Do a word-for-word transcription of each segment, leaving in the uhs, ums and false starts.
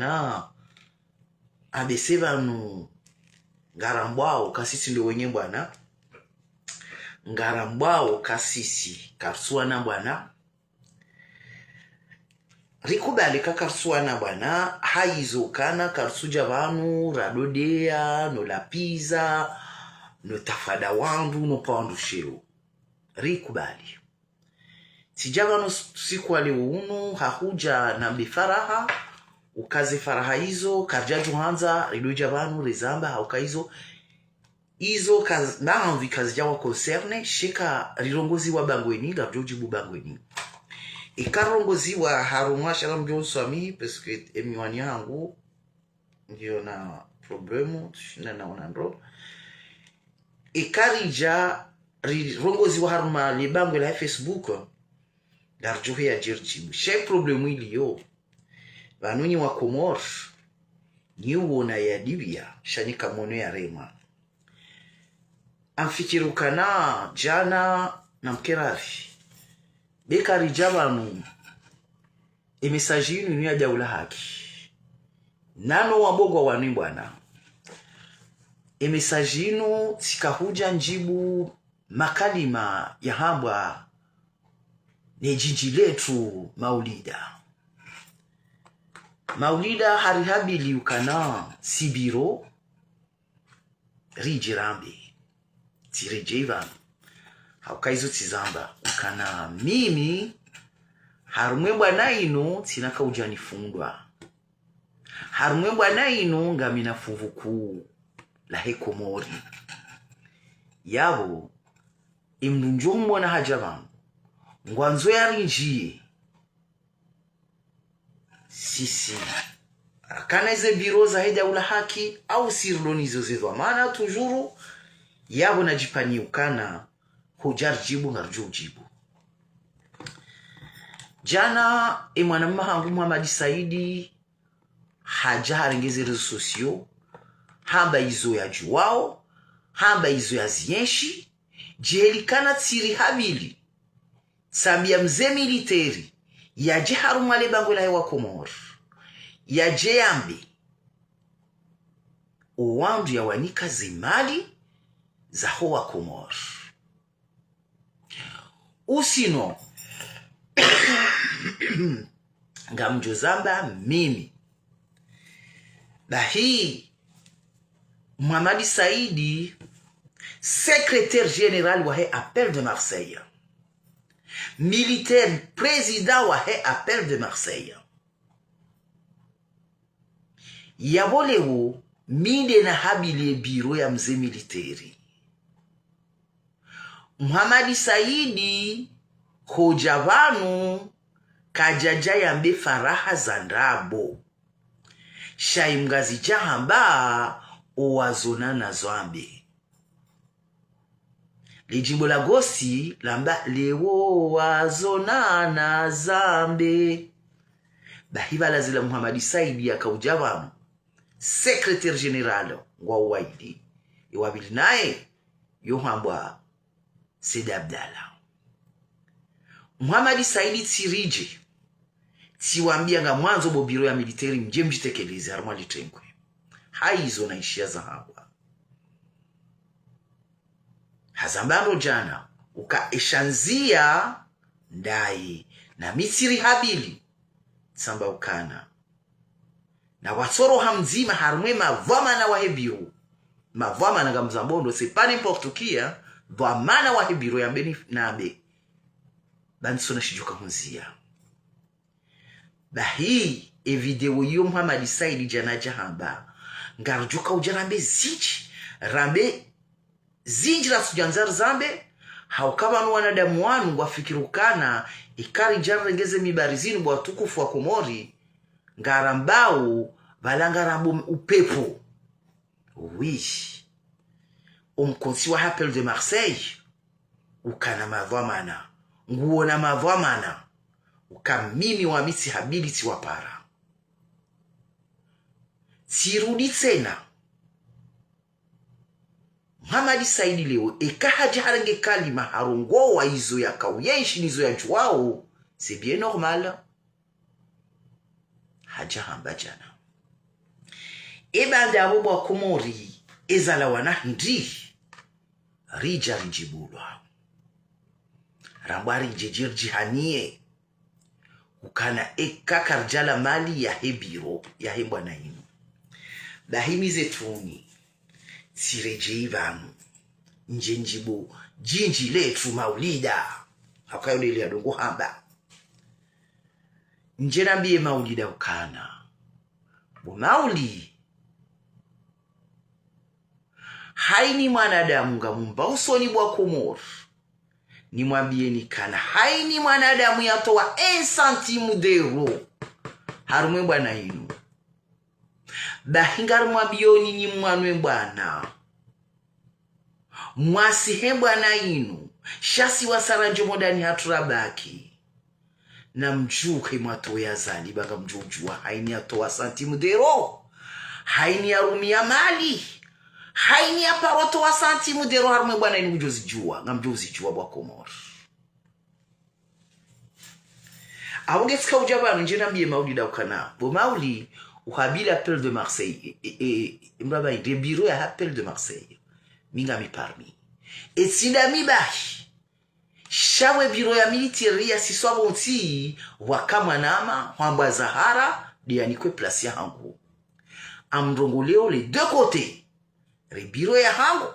Na abese pvanu ngarambwao ka sisi ndo wenye bwana. Ngarambwao ka sisi karisuwana bwana. Rikubali ka karisuwana bwana, haizo kana karisudja pvanu radodeya no lapviza no tafada wandru no pa wandru sheo. Rikubali. Tsidja pvanu s-, siku wa leo unu, hahudja nambe faraha, uka ze faraha izo karidjadjuhandza ridodja pvanu rizamba, hauka izo, izo kaz-, na anvi kazidja wa concerner, sheka rirongoziwa bangweni, ngaridjo djibu bangweni. Eka rirongoziwa harumwa, sha ngamdjo niswamihi, parce que emiwani yahangu ngiyo na problème, tsishinda naona ndro. Eka ridja rirongoziwa harumwa le bangwe la Facebook, ngaridjo heya dje ridjibu. Sha problème iliyo, pvanu nyi wa Komori, nyi uona ya dibiya, sha nyi kamono ya rema. Ngamfikiri ukana djana na mkeravi. Be karidja pvanu, e message inu inu ya Daula Haki. Nano wabogwa wanu bwana. E message inu tsikahudja ndjibu makalima yahambwa ne djindji letru Maulida. Maulida harihabili ukana si biro, ridje rambe. Tsiredjei pvanu. Hauka izo tsizamba. Ukana mimi, harumwa e bwana inu, tsina kaudja nifundwa. Harumwa e bwana inu, ngamina fuvu kuu lahe Komori. Yapvo, emndru ndjo humona hadja pvanu, ngwandzo yarindjiye. Sisi rakana ze biro zahe Daula Haki, au si rilo nizo ze dhwamana toujours, yapvo nadjipvani ukana, hudja ridjibu ngaridjo udjibu. Djana, e mwananya hangu Muhamadi Saidi, hadja harenge ze réseaux sociaux, hamba izo yadjuwao, hamba izo yazienshi, djeli kana tsirihabili. Sambi ya mze militaire, yadje harumwa le bangwe lahe wa Komori. Yadje yambe, o wandru yawanika ze mali zaho wa Komori. Usino, ngamdjo zamba mimi. Bahi, Muhamadi Saidi, secrétaire général wahe Appel de Marseille. Militaire président wahe Appel de Marseille. Yapvo leo, mi nde nahabili e biro ya mze militaire. Muhamadi Saidi, hodja pvanu, kadjadja yambe faraha za ndrabo. Sha e Mngazi dja hamba, o wazona na zambe. Le djimbo la gosi lamba leo wazona na zambe. Bahi pvala zila Muhamadi Saidi yakaudja pvanu, secrétaire général ngwao waili. E wapvili naye, yo hambwa Said Abdallah. Muhamadi Saidi tsiridje, tsiwambia ngamwandzo bo biro ya militaire mdje mdjitekeleze harumwa litengwe. Haizo na ishiya za hambwa. Hazamba ndo djana, uka eshandzia ndayi, na mi tsirihabili, tsamba ukana. Na watsoro ha mdzima harumwa e madhwamana wahe biro. Madhwamana ngamzambo ndo, c'est pas n'importe qui, hein. Dhwamana wahe biro yambe ni, nambe. Ba ntsona shidjuka hundzia. Bahi, e video iyo Muhamadi Saidi djana dja hamba. Ngaridjo kaudja rambe zindji, rambe zindji ratsudjandza rizambe, hauka pvanu wanadamu wanu ngwafikiri ukana, eka ridja rirenge ze mibari zinu bo watukufu wa Komori, ngarambao, pvala ngarambo upepvo. Oui. O mkontsi wa Appel de Marseille, ukana madhwamana, nguona madhwamana, uka mimi wami tsihabili tsiwapara. Tsirudi tsena. Muhamadi Saidi leo, eka hadja harenge kalima harongowa izo yakauyenshi nizo yadjuwao, c'est bien normal. Hadja hamba djana. Eba ndapvo bo wa Komori, ezalawana hindri, ridja ridjibulwa. Rambwa ridje djiri djihaniye. Ukana eka karidjala mali yahe biro, yahe bwana inu. Bahi mi ze tuni, tsiredjeyi pvanu. Ndje ndjibu, djindji letru Maulida. Hauka yo ndeli ya dongo hamba. Ndje nambiye Maulida ukana. Bo Mauli. Haini mwanadamu ngamumba usoni bo wa Komori. Nimwambiyeni kana haini mwanadamu yatowa un centime d'euro harumwa e bwana inu. Bahi ngarimwambiyoni nyi mwanwe bwana. Mwasi he bwana inu. Sha si wasaya ndjomo ndani hatru rabaki. Namdjuhe mwatowa Azali, ba ngamdjo udjuwa haini yatowa centime d'euro. Haini yarumiya mali. Haini yaparo towa centime d'euro harumwa e bwana inu ngamdjo zidjuwa, ngamdjo zidjuwa bo wa Komori. Apvo nge tsika udja pvanu ndje nambiye Maulida ukana. Bo Mauli, uhabili Appel de Marseille. E, e, e, mraba inde biro ya Appel de Marseille. Mi ngami parmi. Etsi ndami bahi. Sha we biro ya militaire ya siswa pvontsi, waka mwanama, hwambwa Zahara, nde yanikwe place yahangu. Amrongoleo les deux côtés. Re biro yahangu,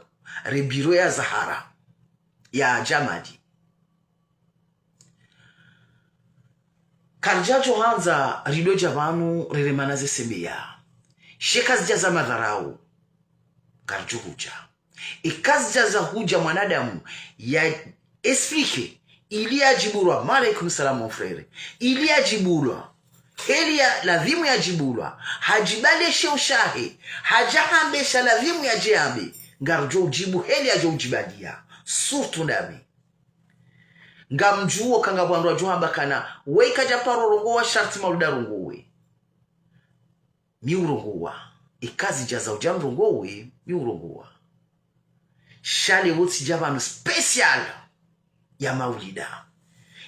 re biro ya Zahara. Ya Jamali. Karidjadjo handza rido dja pvanu reremana ze sembeya. She kazidja za madharau. Karidjo hudja. Eka zidja za hudja mwanadamu ya explique, ili yadjibulwa, wa alaykum salam mon frère, ili yadjibulwa, heli ya ladhimu yadjibulwa, hadjibaliye sheo shahe, hadja hambe sha ladhimu yadje yambe, ngaridjo udjibu heli yadjo udjibaliya, surtout ndami. Ngamdjuwo kanga pvwandru wadjo hamba kana, we ika djaparo rongowa sharti Maulida arongowe. Mi urongowa. Eka zidja za udja mrongowe, mi urongowa. Sha le wo tsidja pvanu spécial ya Maulida.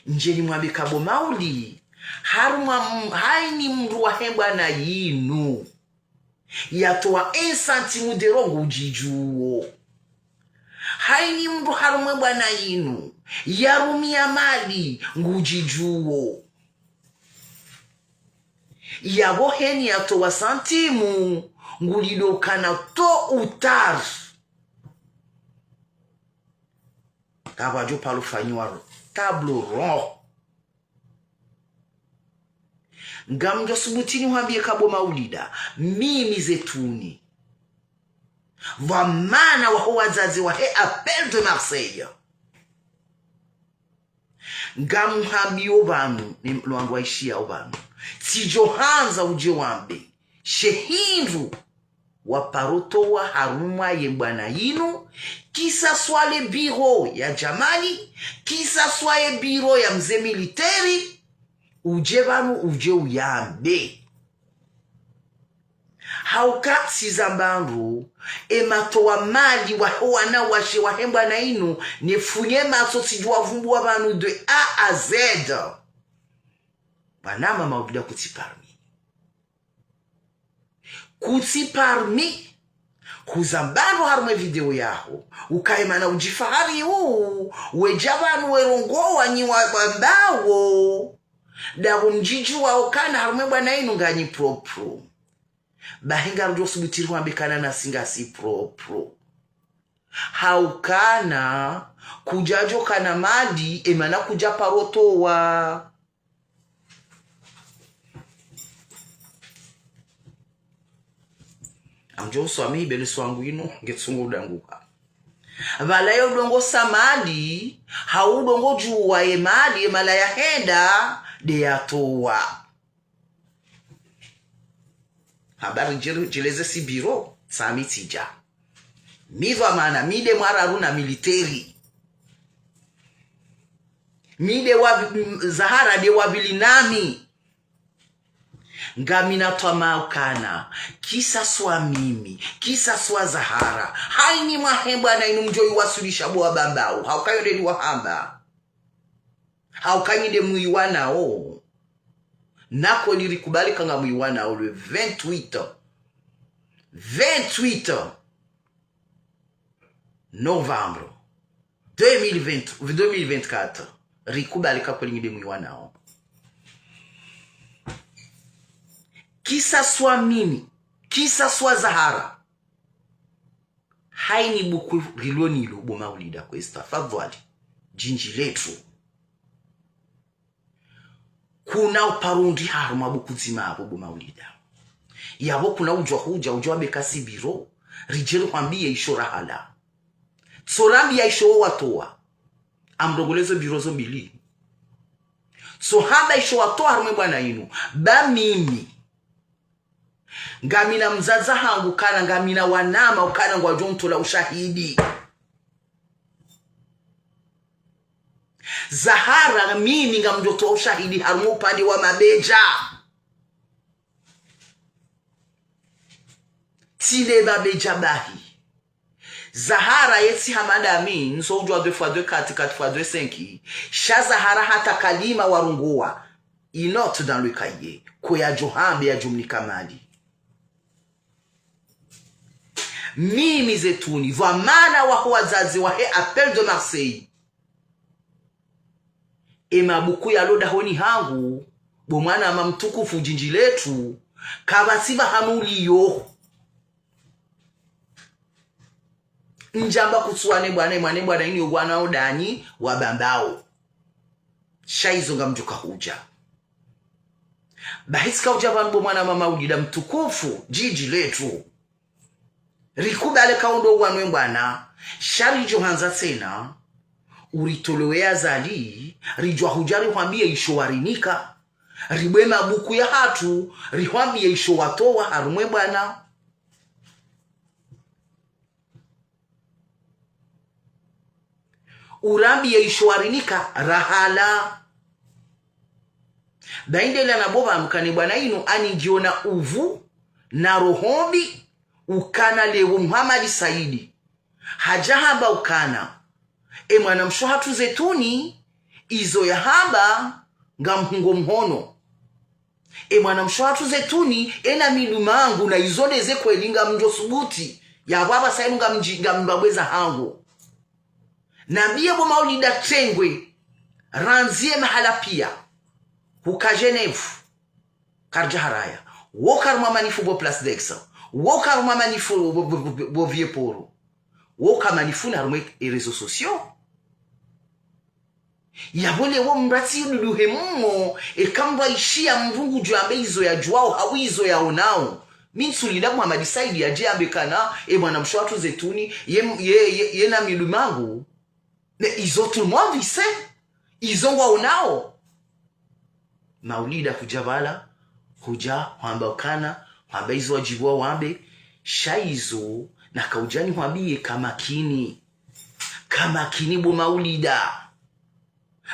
Ndje nimwambe ka bo Mauli, harumwa m-, haini mndru wahe bwana inu. Yatowa un centime d'euro ngudjidjuwo. Haini mndru harumwa e bwana inu. Yarumiya mali ngudjidjuwo. Yapvo heni yatowa santimu, ngulido ukana tôt ou tard. Kapvadjo paro fanyiwa table ronde. Ngamdjo subuti nihwambiye ka bo Maulida, mimi Zetuni. Dhwamana waho wadzadze wahe Appel de Marseille. Ngamhambiyo pvanu, ne mlo wandru waishiyao pvanu. Tsidjo handza udje wambe, she hindru waparo towa harumwa ye bwana yinu, que ça soit le bureau ya Jamali, que ça soit ye bureau ya mze militaire, udje pvanu udje uyambe. Hauka tsi za mbandru, e matowa mali wahe wanawashe wahe bwana yinu, ne funye matso tsidjo wavumbuwa pvanu de A à Z. Bwana mama ubida kutsi parmi. Kutsi parmi. Huza mbandru harumwa e video yaho. Ukaye mana udjifahari u. Wedja pvanu werongowa nyi wa, wambao. Ndapvo mdjidjuwao kana harumwa e bwana yinu nganyi propre. Bahi ngarudjo subuti rihwambe kana nasi ngasi propre. Haukana, kudjadjo kana mali, e mana kudja paro towa. Amdjo uswamihi bele swangu inu, ngetsungo udanguka. Pvala yo udongo sa mali, hau udongo djuwa ye mali, ye mali yahenda, nde yatowa. Habari djele-, djeleze si bureau, sami tsidja. Mi dhwamana, mi nde mwararu na militaire. Mi nde wa, m-, Zahara nde wa pvili nami. Ngamina twamaa ukana, que ça soit mimi, que ça soit Zahara. Haini mwahe bwana yinu mdjo iwaswilisha bo wabambao. Hauka yo nde liwahamba. Hauka nyi nde mwiwanao. Nako lirikubali ka ngamwiwanao le vingt-huit. vingt-huit novembre deux mille vingt, deux mille vingt-quatre, rikubali ka kweli nyi nde mwiwanao. Kisaswa mimi, kisaswa Zahara. Hayini buku rilo nalo bo Maulida kwezi tafadhwali, djindji letru. Kuna uparo ndri harumwa buku dzima apvo bo Maulida. Yapvo kuna udjwa hudja, udjwa wambe ka si biro, ridje rihwambiye isho rahala. Tso rambiya isho wo watowa. Amrongole zo biro zo mbili. Tso hamba isho watowa harumwa e bwana inu. Ba mimi. Ngamina mdzadze hangu ukana, ngamina wanama ukana ngwadjo mtola ushahidi. Zahara, mimi ngamdjo towa ushahidi harumwa upande wa mabedja. Tsi le mabedja bahi. Zahara ye tsi hama ndami, ntso udjwa deux fois deux quatre, quatre fois deux cinq. Sha Zahara hata kalima warongowa. Il note dans le cahier. Ko yadjo hambe yadjo mnika mali. Mimi Zetuni, dhwamana waho wadzadze wahe Appel de Marseille. E mabuku yalo dahoni hangu, bo mwanama mtukufu djindji letru, kapvatsi pvahanu uliyo. Ndjamba kutsuwa ne bwana, e mwana e bwana ini yo bwana odanyi wa bambao. Sha izo ngamdjo ka hudja. Bahi tsi ka udja pvanu bo mwanama Maulida mtukufu, djindji letru. Rikubali ka wo ndo wanwe bwana, sha ridjo handza tsena, uritolowe Azali, ridjwa hudja rihwambiye isho warinika. Ribwe mabuku yahatru, rihwambiye isho watowa harumwa e bwana. Urambiye isho warinika rahala. Bahi nde lana bo pvanu kane bwana inu ani ngiona uvu na roho mbi ukana lewo Muhamadi Saidi. Hadja hamba ukana e mwanamshe hatru Zetuni, izo yahamba ngamhungo mhono. E mwanamshe hatru Zetuni, ena midu mangu na izo nde ze kweli ngamdjo subuti. Yapvo apvasa inu ngamdji, ngambabweza hangu. Nambiye bo Maulida Tengwe, randzi ye mahala piya. Huka Genève. Karidja haraya. Wo ka harumwa manifu bo Place d'Aix. Wo ka harumwa manifu bo, bo, bo, bo Vieux Port. Wo ka manifu na harumwa e réseaux sociaux. Yapvo lewo mdru atsi dudu he mmo, eka mdru aishiya mdru ngudjo ambe izo yadjuwao, hau izo yaonao. Mi ntsulinda Muhamadi Saidi yadje ambe kana, e mwanamshe hatru Zetuni, ye, ye, ye, yena midu mangu. Mais izo tout le monde i sait. Izo ngwaonao. Maulida kudja pvala, kudja hwamba ukana, hwamba izo wadjibu wambe, sha izo, naka udja nihwambiye ka makini. Ka makini bo Maulida.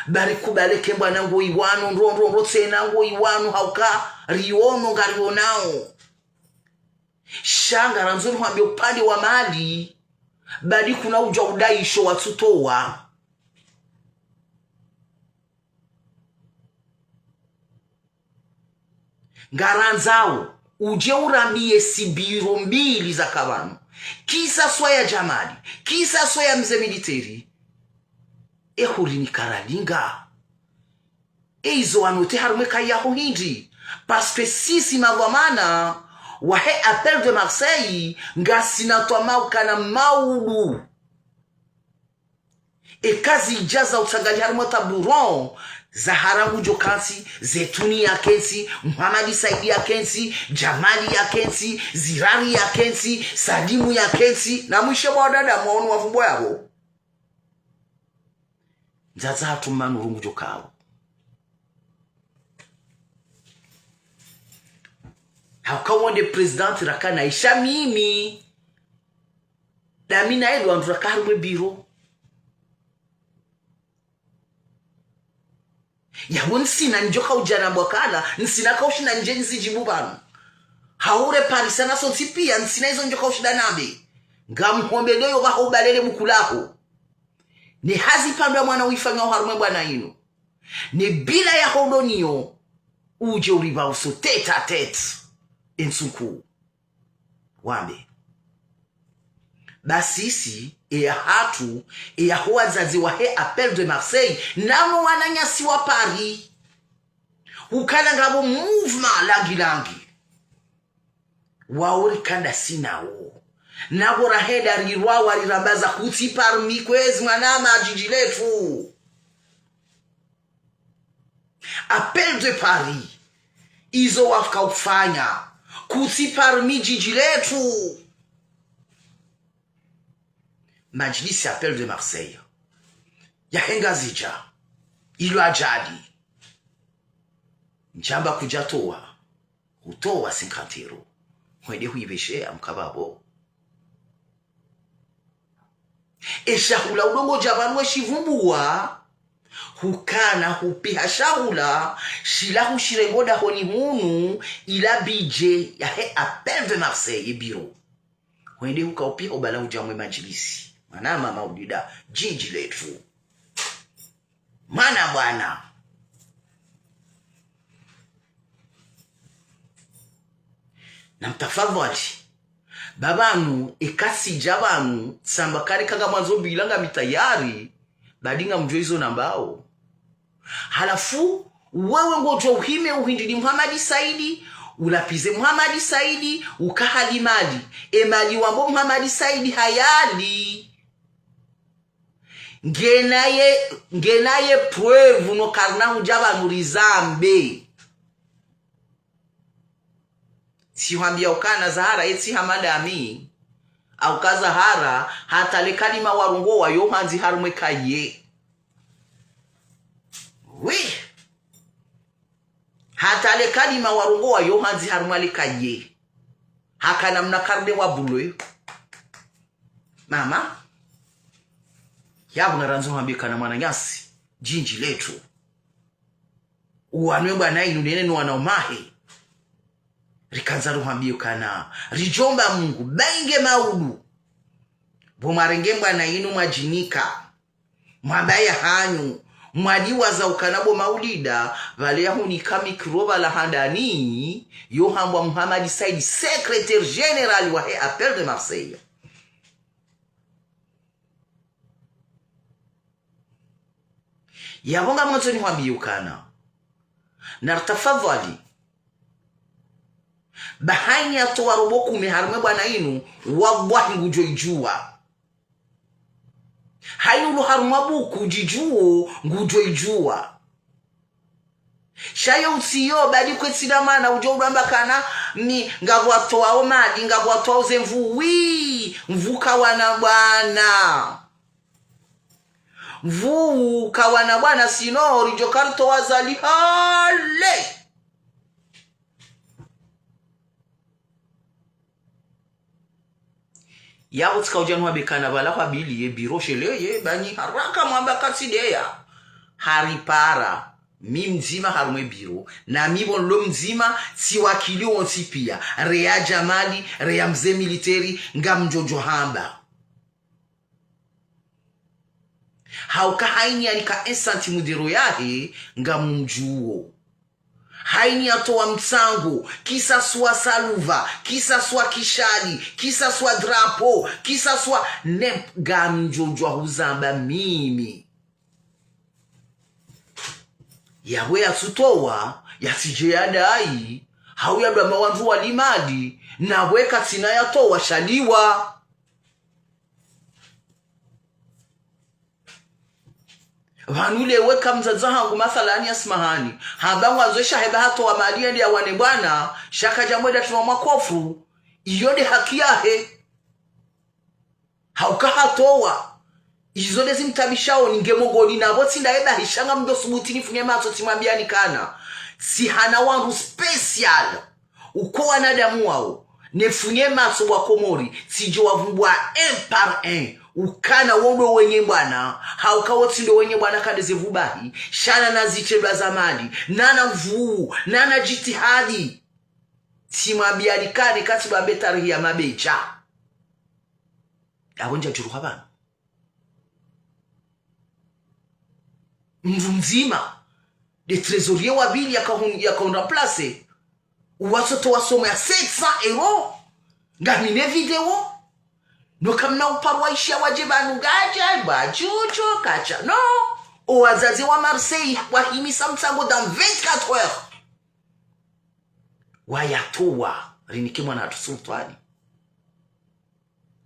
Ba rikubali ke bwana ngo iwanu, ndro, ndro, ndro, tsena ngo iwanu, hauka, riono, ngarionao. Sha ngarandzo rihwambiye upande wa mali, badi kuna udja udayi isho watsutowa. Ngarandzao udje urambiye si biro mbili zaka pvanu. Kisaswa ya Djamali, kisaswa ya mze militeri. E hurinika ralinga. E izo wanote harumwa e kayi yaho hindri. Parce que sisi madhwamana wahe Appel de Marseille, ngasina twamaa ukana maudu. Eka zidja za utsanganyiha harumwa tableau rond, Zahara ngudjo kantsi, Zetuni yakentsi, Muhamadi Saidi yakentsi, Djamali yakentsi, Zirari yakentsi, Salimu yakentsi, na mwishe mwa wadada mwaonu wavumbwa yapvo. Ndzadza hatru Mma Nuru ngudjo kawo. Hauka wo nde président rakana isha mimi. Dami na edo wandru raka harumwa e biro. Yapvo ntsina ndjo kaudja nambwa kana, ntsina kaushinda ndje nizidjibu pvanu. Haure parisa na sontsi piya, ntsina izo ndjo kaushinda nambe. Ngamhombe ndo yo pvaho ubalele buku laho. Ne hazi pvandru ya mwana uifanya oharumwa e bwana inu. Ne bila ya hodo niyo, udje uripva uso tête à tête. E ntsuku. Wambe. Basi isi, eya hatru, eya ho wadzadze wahe Appel de Marseille, nano wananyasi wa Paris. Hukana ngapvo mouvement langi langi. Wao rikandasi nawo. Napvo rahenda rirwa warirambaza kutsi parmi kwezi mwanama djidji letru. Appel de Paris. Izo wafika ufanya. Kutsi parmi djidji letru. Madjilisi Appel de Marseille. Yahe Ngazidja. Ilo ajali. Ndjamba kudjatowa. Hutowa cinquante euros. Hwende huipvesheya mkababo. Eshahula udongo dja pvanu weshivumbuwa. Hukana hupiha shahula, shila hushirengo dahoni hunu, ila budget yahe Appel de Marseille, bureau. Hwende huka upiha ubala udja mwe madjilisi. Mwanama Maulida, djidji letru. Mwana bwana. Na mtafadhwali. Ba pvanu, eka tsidja pvanu, tsamba kale ka ngamwandzo bila ngami tayari, badi ngamdjo izo nambao. Halafu, wewe ngodjo uhime uhindri ni Muhamadi Saidi, ulapvize Muhamadi Saidi, ukahali mali. E mali wambo Muhamadi Saidi hayali. Ngenaye, ngenaye preuve no karina hudja pvanu rizambe. Tsihwambia ukana Zahara etsi hama ndami. Auka Zahara, hata le kalima warongowa yo handzi harumwe kaye. Oui. Hata le kalima warongowa yo handzi harumwa le kaye. Hakana mna karne wa bulo. Mama. Yapvo ngarandzo hwambie kana mwananyasi. Djindji letru. Uwanwe bwana inu nene no wana umahe. Rikandza ruhwambie kana. Ridjomba Mungu. Bainge maudu. Bo mwarenge bwana inu mwadjinika. Mwabaya hanyu, mwadiwaza ukana bo Maulida, pvale yahunika mikro pvala handani, yo hambwa Muhamadi Saidi, secrétaire général wahe Appel de Marseille. Yapvo ngamwandzo nihwambie ukana. Na tafadhwali. Ba haini yatowa robo kume harumwe bwana inu, wallahi ngudjo idjuwa. Haini ulo harumwa buku djidjuwo ngudjo idjuwa. Sha yo utsiyo badi kwetsina mana udjo udjwamba kana mi ngapvo watowa o mali, ngapvo watowa o ze mvu, wi, mvu kawana bwana. Mvu kawana bwana sino ridjo karitowa zali hale. Yapvo tsika udja nuwambe kana pvala hwabili ye biro shele ye banyi haraka mwamba katsi deya. Haripara, mi mdzima harumwe biro, na mi pvo nlo mdzima, tsi wakili wontsi pia, reya Djamali, reya mze militeri, ngamdjo djo hamba. Hauka haini yanika ensanti mudero yahe, ngamumdjuwo. Haini yatowa mtsango, kisaswa saluva, kisaswa kishali, kisaswa drapo, kisaswa ne, ngamdjo djuwa huzamba mimi. Yapvo yatsutowa, yatsidje yadai, hau yadwamba wandru wali mali, napvo katsina yatowa shaliwa. Pvanu le weka mdzadze hangu mathalani ya simahani. Hamba ngwandzo esha heba hatowa mali yende yawane bwana. Sha kadja mweda tuma mwa kofru. Iyo nde haki yahe. Hauka hatowa. Izo nde zimtabishao ni nge mongoni na pvo tsi nda eba hishanga mdo subuti nifunye matso tsimwambiani kana. Tsi hana wandru spécial. Uko wanadamu wao, nefunye matso bwa Komori, tsidjo wavumbwa un par un. Ukana wo ndo wenye bwana, hauka wo tsi ndo wenye bwana kandeze vubahi, sha nana zitrendwa za mali, nana mvuu, nana djitihadi. Tsimwambiani kane katsi bambe tarehi ya mabedja. Apvo ndja djuruha pvanu. Mndru mdzima, nde trésorier wa pvili yaka hun-, yaka hun remplacer. Uwatsotowa somme ya sept cents euros. Ngamina video. No kamna uparwa isha wadje pvanu ngadja, ba chucho, kacha. No. O wazazi wa Marseille, wahimisa mtsango dans vingt-quatre heures. Wayatowa, rinike mwana hatru Sultwani.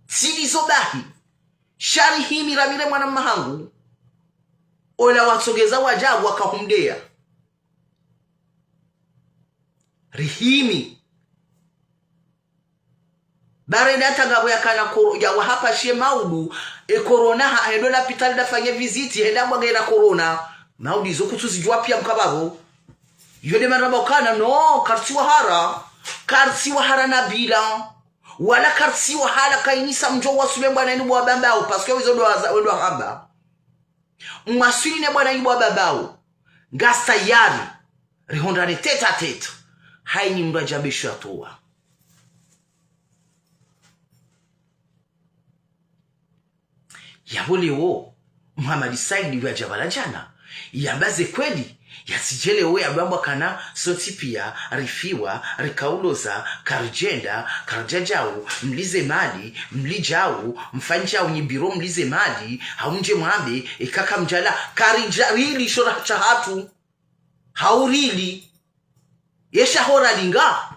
Tsi lizo bahi. Sha rihimi ramire mwana mma hangu. Ola watsongeza wadja, wakahumdeya. Rihimi. Barende hata ngapvo yakana koro-, ya wahapvashiye maudu, e corona ha, hendo lapitali dafanye visite, henda mwangena corona. Maudu izo kutsuzidjuwa piya mkapvapvo. Iyo nde mana ramba ukana, no, kartsi wahara. Kartsi wahara na bilan. Wala kartsi wahara kayinisa mdjo wasule mbwana inu bo wa Bambao, parce que wizo ndo waza-, wendo hamba. Mwaswili ne bwana inu bo wa Bambao. Ngasi tayari. Rihondrane tête à tête. Hayini mndru adja besho yatowa. Yapvo leo, Mohamed Said pvwadja pvala djana, yamba ze kweli, yatsidje leo yadjo amba ukana, sontsi piya, rifiwa, rikauloza, karidjenda, karidjadjau, mlize mali, mlidjau, mfanyidjau nyi biro mlize mali, hau mdje mwambe, eka kamdjala, karidja, rili sho ra-, sha hatru, hau rili, ye shaho ralinga.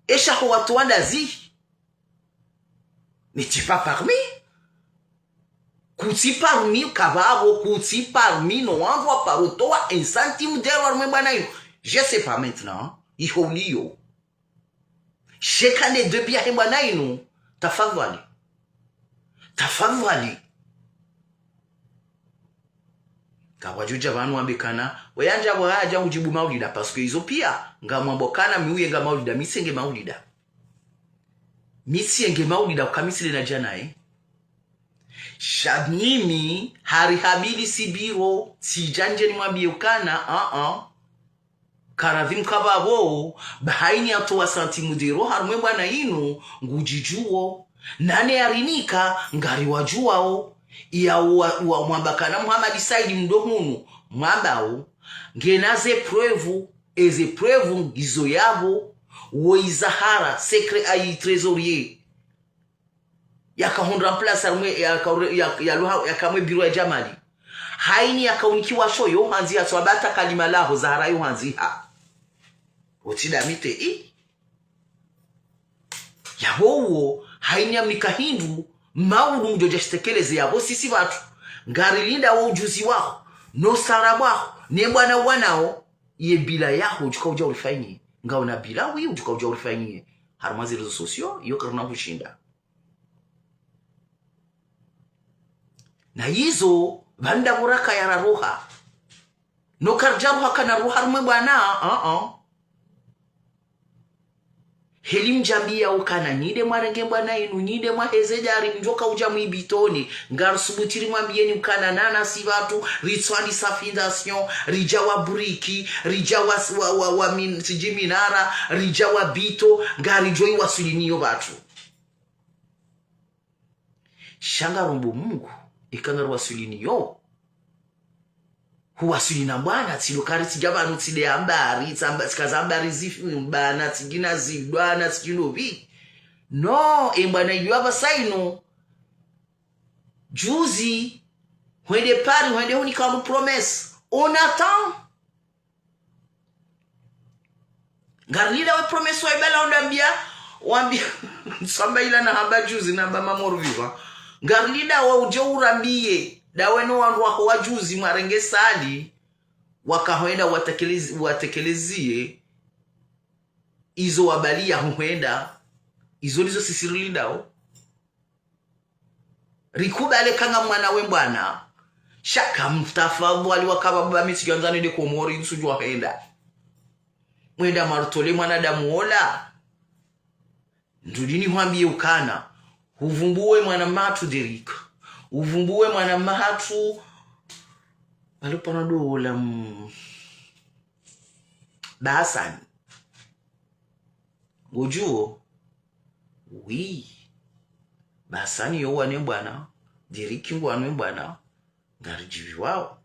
E shaho watowa ndazi. N'étiez pas parmi. Kutsi parmi, kapvapvo, kutsi parmi, no wandru waparo towa un centime d'euro harumwa e mbwana inu. Je sais pas maintenant, iho uliyo. Sheka ne deux piya he mbwana inu. Tafadhwali. Tafadhwali. Ngapvwadjo dja pvanu wambe ukana, weyandja pvo hadja udjibu maulida, parce que izo piya, ngamwambo ukana mi uyenga maulida, mi tsenge maulida. Mi tsenge maulida, uka mi tsile na djana, eh. Sha mimi, hari habili si biro, tsidja ndje nimwambiye ukana, ah, ah. Karadhi mkapvapvo, ba hayini yatowa centime d'euro harumwa e mbwana inu, ngudjidjuwo. Nane yarinika, ngariwadjuwao. Iya wa, wa mwamba ukana Mohamed Said mdo hunu, mwambao. Ngena ze preuve, eze preuve ngizo yapvo, wo Izahara, secré-, ayi trésorier. Yakahundra place harumwa, yaka-, ya-, yaluha, yaka harumwa e biro ya Djamali. Hayini yakaunikiwa sho yo handzi ha, so abata kalima laho Zahara yo handzi ha. Otsi damite i. Yapvo uwo, hayini yamnika hindru, maudu mdjo dja shitekeleze yapvo sisi pvatru. Ngarilinda wo ujuzi waho, no ustaarabu waho, ne mbwana uwanao, ye bilan yaho udjuka udja urifanyiye. Ngauna bilan wi udjuka udja urifanyiye. Harumwa ze réseaux sociaux, iyo karina hushinda. Na izo, pvanda pvo raka yararuha. No karidjaruha kana ruha rumwe mbwana, ah, ah. Heli mdjambiya ukana nyi nde mwarenge mbwana inu, nyi nde mwaheze dari, mdjoka udja mwibitoni. Ngarisubutu rimwambiyeni ukana nana si pvatru, ritswandisa fondation, ridja wa buriki, ridja wa, wa, wa, wa min-, sidji minara, ridja wa bito, ngaridjo iwaswiliniyo pvatru. Sha ngarombo Mungu, ika ngariwaswiliniyo. Huwaswili na mbwana, tsi lo kari tsidja pvanu tside ambari, tsamba, tsikaza ambari zifi, mbwana, tsidjina zidwana, tsidjino pvi. No, e mbwana iyo apvasa inu. Juzi, hwende Paris, hwende hunika wandru promesse. On attend. Ngarilida we promesse wa ibala undambiya, wambiya, samba ila nahamba juzi, nahamba mamoro viva. Ngarilida wa udjo urambiye, dawe no wandru waho wa juzi, mwarenge sali, wakahwenda watekelezi-, watekeleziye, izo wabaliya huhwenda, izo ndizo sisi rilidao. Rikubale kanga mwana we mbwana. Sha kamtafadhwali wakapva baba mi tsidjwandzano nde Komori ntsudjuwa hwenda. Mwenda marutole mwanadamu ola. Ndudini hwambiye ukana. Huvumbuwe mwana mma hatru Derrick. Huvumbuwe mwana mma hatru. Palo pvanu ndo ola m-, Ba Hasani. Ngodjuwo. Oui. Ba Hasani yo wane mbwana. Derrick ngwanwe mbwana. Ngaridjiviwao.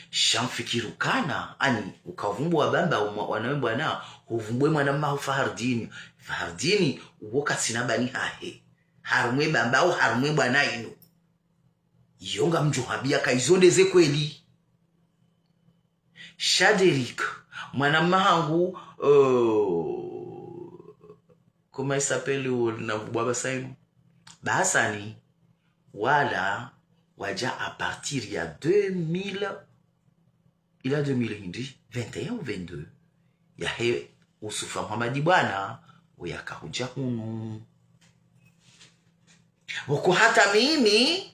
Sha mfikiri ukana, ani, ukavumbua Bambao mwa-, wana we bwana, huvumbue mwana mmaho Fahardini. Fahardini, uwo katsina bani hahe. Harumwe Bambao, harumwe bwana inu. Iyo ngamdjo hambia ka izo nde ze kweli. Sha Derrick, mwana mmahangu, euh, comment il s'appelle, uwo na bwabwa sainu? Bahasani, wala wadja à partir ya deux mille, ila deux mille hindri, vingt et un ou vingt-deux. Yahe Usufa Muhamadi bwana, uyaka hudja hunu. Pvoko hata mimi,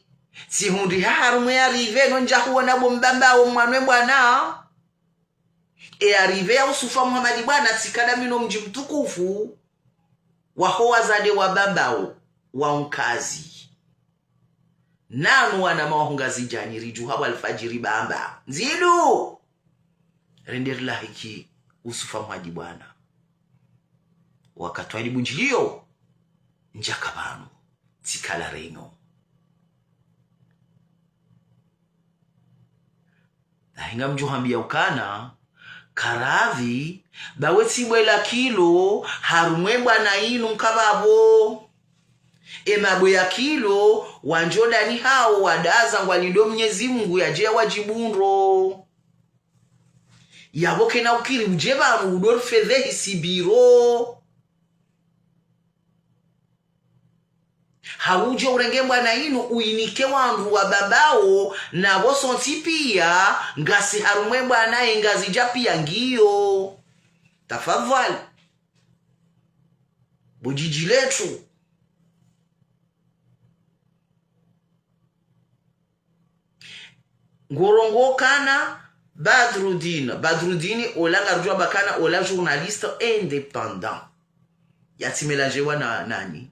tsihundriha harumwe arrivée no ndja huona bo Mbambao mwana we bwana. E arrivée ya Usufa Muhamadi bwana, tsikana mi no mdji mtukufu, waho wazade wa Bambao, wa Unkazi. Nanu wana mawaho Ngazidjani ridjuha wa alfadjiri bamba. Ndzidu! Rende rilahiki Usufa Muhamadi bwana. Wakati wa libundjilio, ndjaka pvanu, tsikala renyo. Nahi ngamdjo hambia ukana, karadhi, bawe tsi bwela kilo, harumwe bwana inu nkapvapvo. E mabwe ya kilo, wandjo dani hawo wadaza ngwalindo Mnyezi Mungu yadje ya wadjibu ndro. Yapvo kena ukiri udje pvanu udorifedhehi sibiro. Haudje urenge bwana inu uinike wandru wa Bambao, na pvo sontsi pia, ngasi harumwe bwana ye Ngazidja pia ngiyo. Tafadhwali. Bo djidji letru. Ngorongo kana Badrudine. Badrudine, ola ngarudjua ba kana ola journaliste indépendant. Yatsi mélanger wa na nani.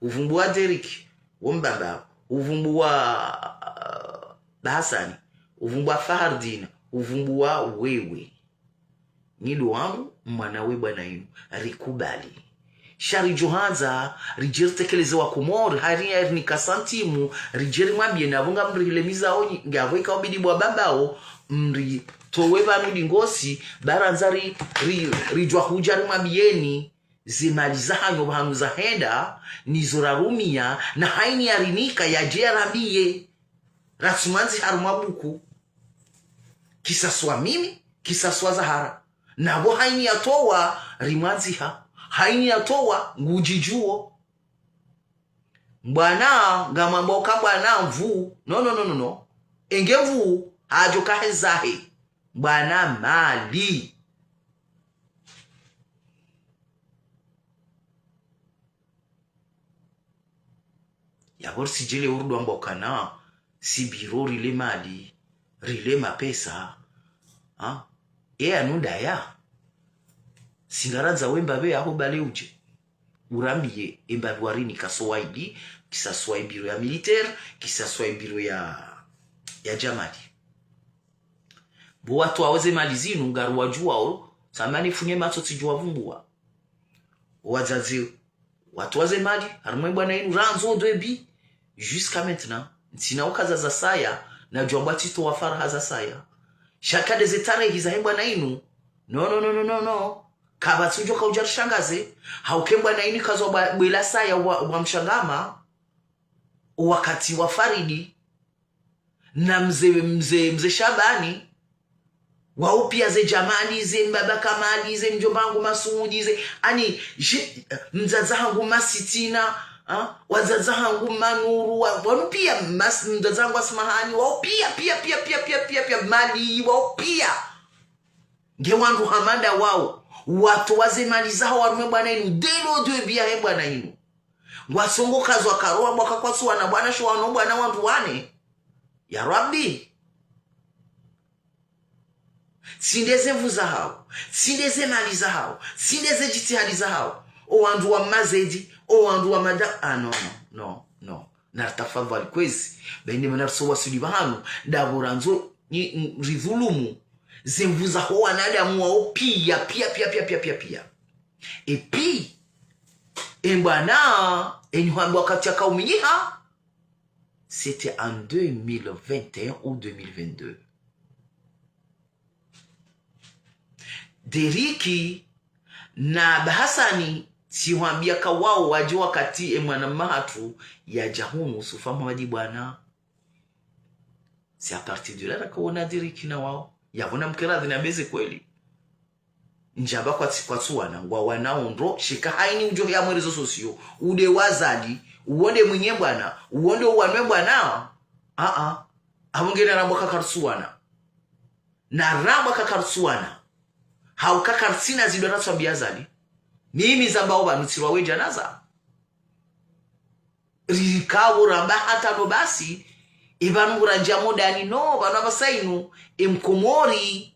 Uvumbua Derrick, wo Mbambao. Uvumbua, uh, Bahasani. Uvumbua Fahardine. Uvumbua wewe. Nyi ndo wangu, mwana we bwana inu, rikubali. Sha ridjo handza, ridje ritekeleze wa Komori, hari ya rinika santimu, ridje rimwambie na pvo ngamrihile mizaoni, ngapvo ika ubidi bwa Bambao, mritowe pvanu dingosi, ba randza ri, ri, ridjua hudja rimwambieni, ze mali zahanyu pvahanu zahenda, nizo rarumia, na haini yarinika, yadje yarambie. Ratsumwandzi harumwa buku. Kisaswa mimi, kisaswa Zahara. Na pvo haini yatowa, rimwandziha. Haini yatowa, ngudjidjuo. Mbwana, ngamwambao ka mbwana mvu. No, no, no, no, no. Enge mvu, hadjo kahe zahe. Mbwana mali. Yapvo risidjele urudwa mbokana, si biro rile mali, rile mapesa, ha? E anu ndaya. Singarandza wemba pve aho bale udje. Urambie, emba pvi warini ka soit idi, kisa soit biro ya militaire, kisa soit biro ya, ya djamali. Bo watoao ze mali zinu, ngaruwadjuao, samani funye matso tsidjuwa vumbua. Wadzadze, watoa ze mali, harumwe bwana inu, randzo ndwebi. Jusqu'à maintenant, ntsina ukaza za saya, na djwambwa tsitowa faraha za saya. Shaka de ze tarehi zahe bwana inu. No, no, no, no, no, no. Kapvatsi udjo kaudja rishangaze, hauke bwana inu kazwa bwa-, bwela saya wa, wa mshangama, wakati wa Faridi, na mze, mze, mze Shabani, wao pia ze Djamali, ze mbaba Kamali, ze mdjomba hangu Masudi, ze, ani, je, mdzadze hangu Masitina, ha? Wadzadze hangu Manuru, wa, wanu pia, mas-, mdzadze hangu Asmahani, wao pia, pia, pia, mali, wao pia. Nge wandru hama nda wao, watoa ze mali zaho harumwe bwana inu, dès le début yahe bwana inu. Ngwasongo kazwa karowa bwaka kwatsu wana bwana sho wano bwana wandru wane. Ya Rabbi. Tsi nde ze nvu zahao, tsi nde ze mali zahao, tsi nde ze djitihadi zahao. O wandru wa mazedi, o wandru wa mada-, ah, no, no, no, no. Naritafadhwali kwezi, bainde mana riso wasudi pvahanu, ndapvo randzo ni, ni, ridhulumu ze nvu zaho wanadamu wao pia, pia, pia. Et puis, e bwana, enyu hamba wakati yakauminyiha, c'était en deux mille vingt et un ou deux mille vingt-deux. Deriki na Bahasani, tsihwambia ka wao wadje wakati e mwana mma hatru yadja hunu, Sufa Muhamadi bwana. C'est à partir de là rakaona Deriki na wao. Yapvo namkeradhi nambeze kweli. Ndjamba kwatsi, kwatsuwana, ngwawanao ndro, shika haini udjo ya mwe réseaux sociaux. Ude wazali, uonde mwinyi bwana, uonde uwanwe bwana. A-a. Apvo ngena rambwa ka kartsuwana. Na rambwa ka kartsuwana. Hauka kartsina zidwa ratswambia Azali. Mimi zambao pvanu tsirwa wedja naza. Rikao ramba hata no basi, ipvanu ngurandjia modani no, pvanu apvasa inu, e mkomori,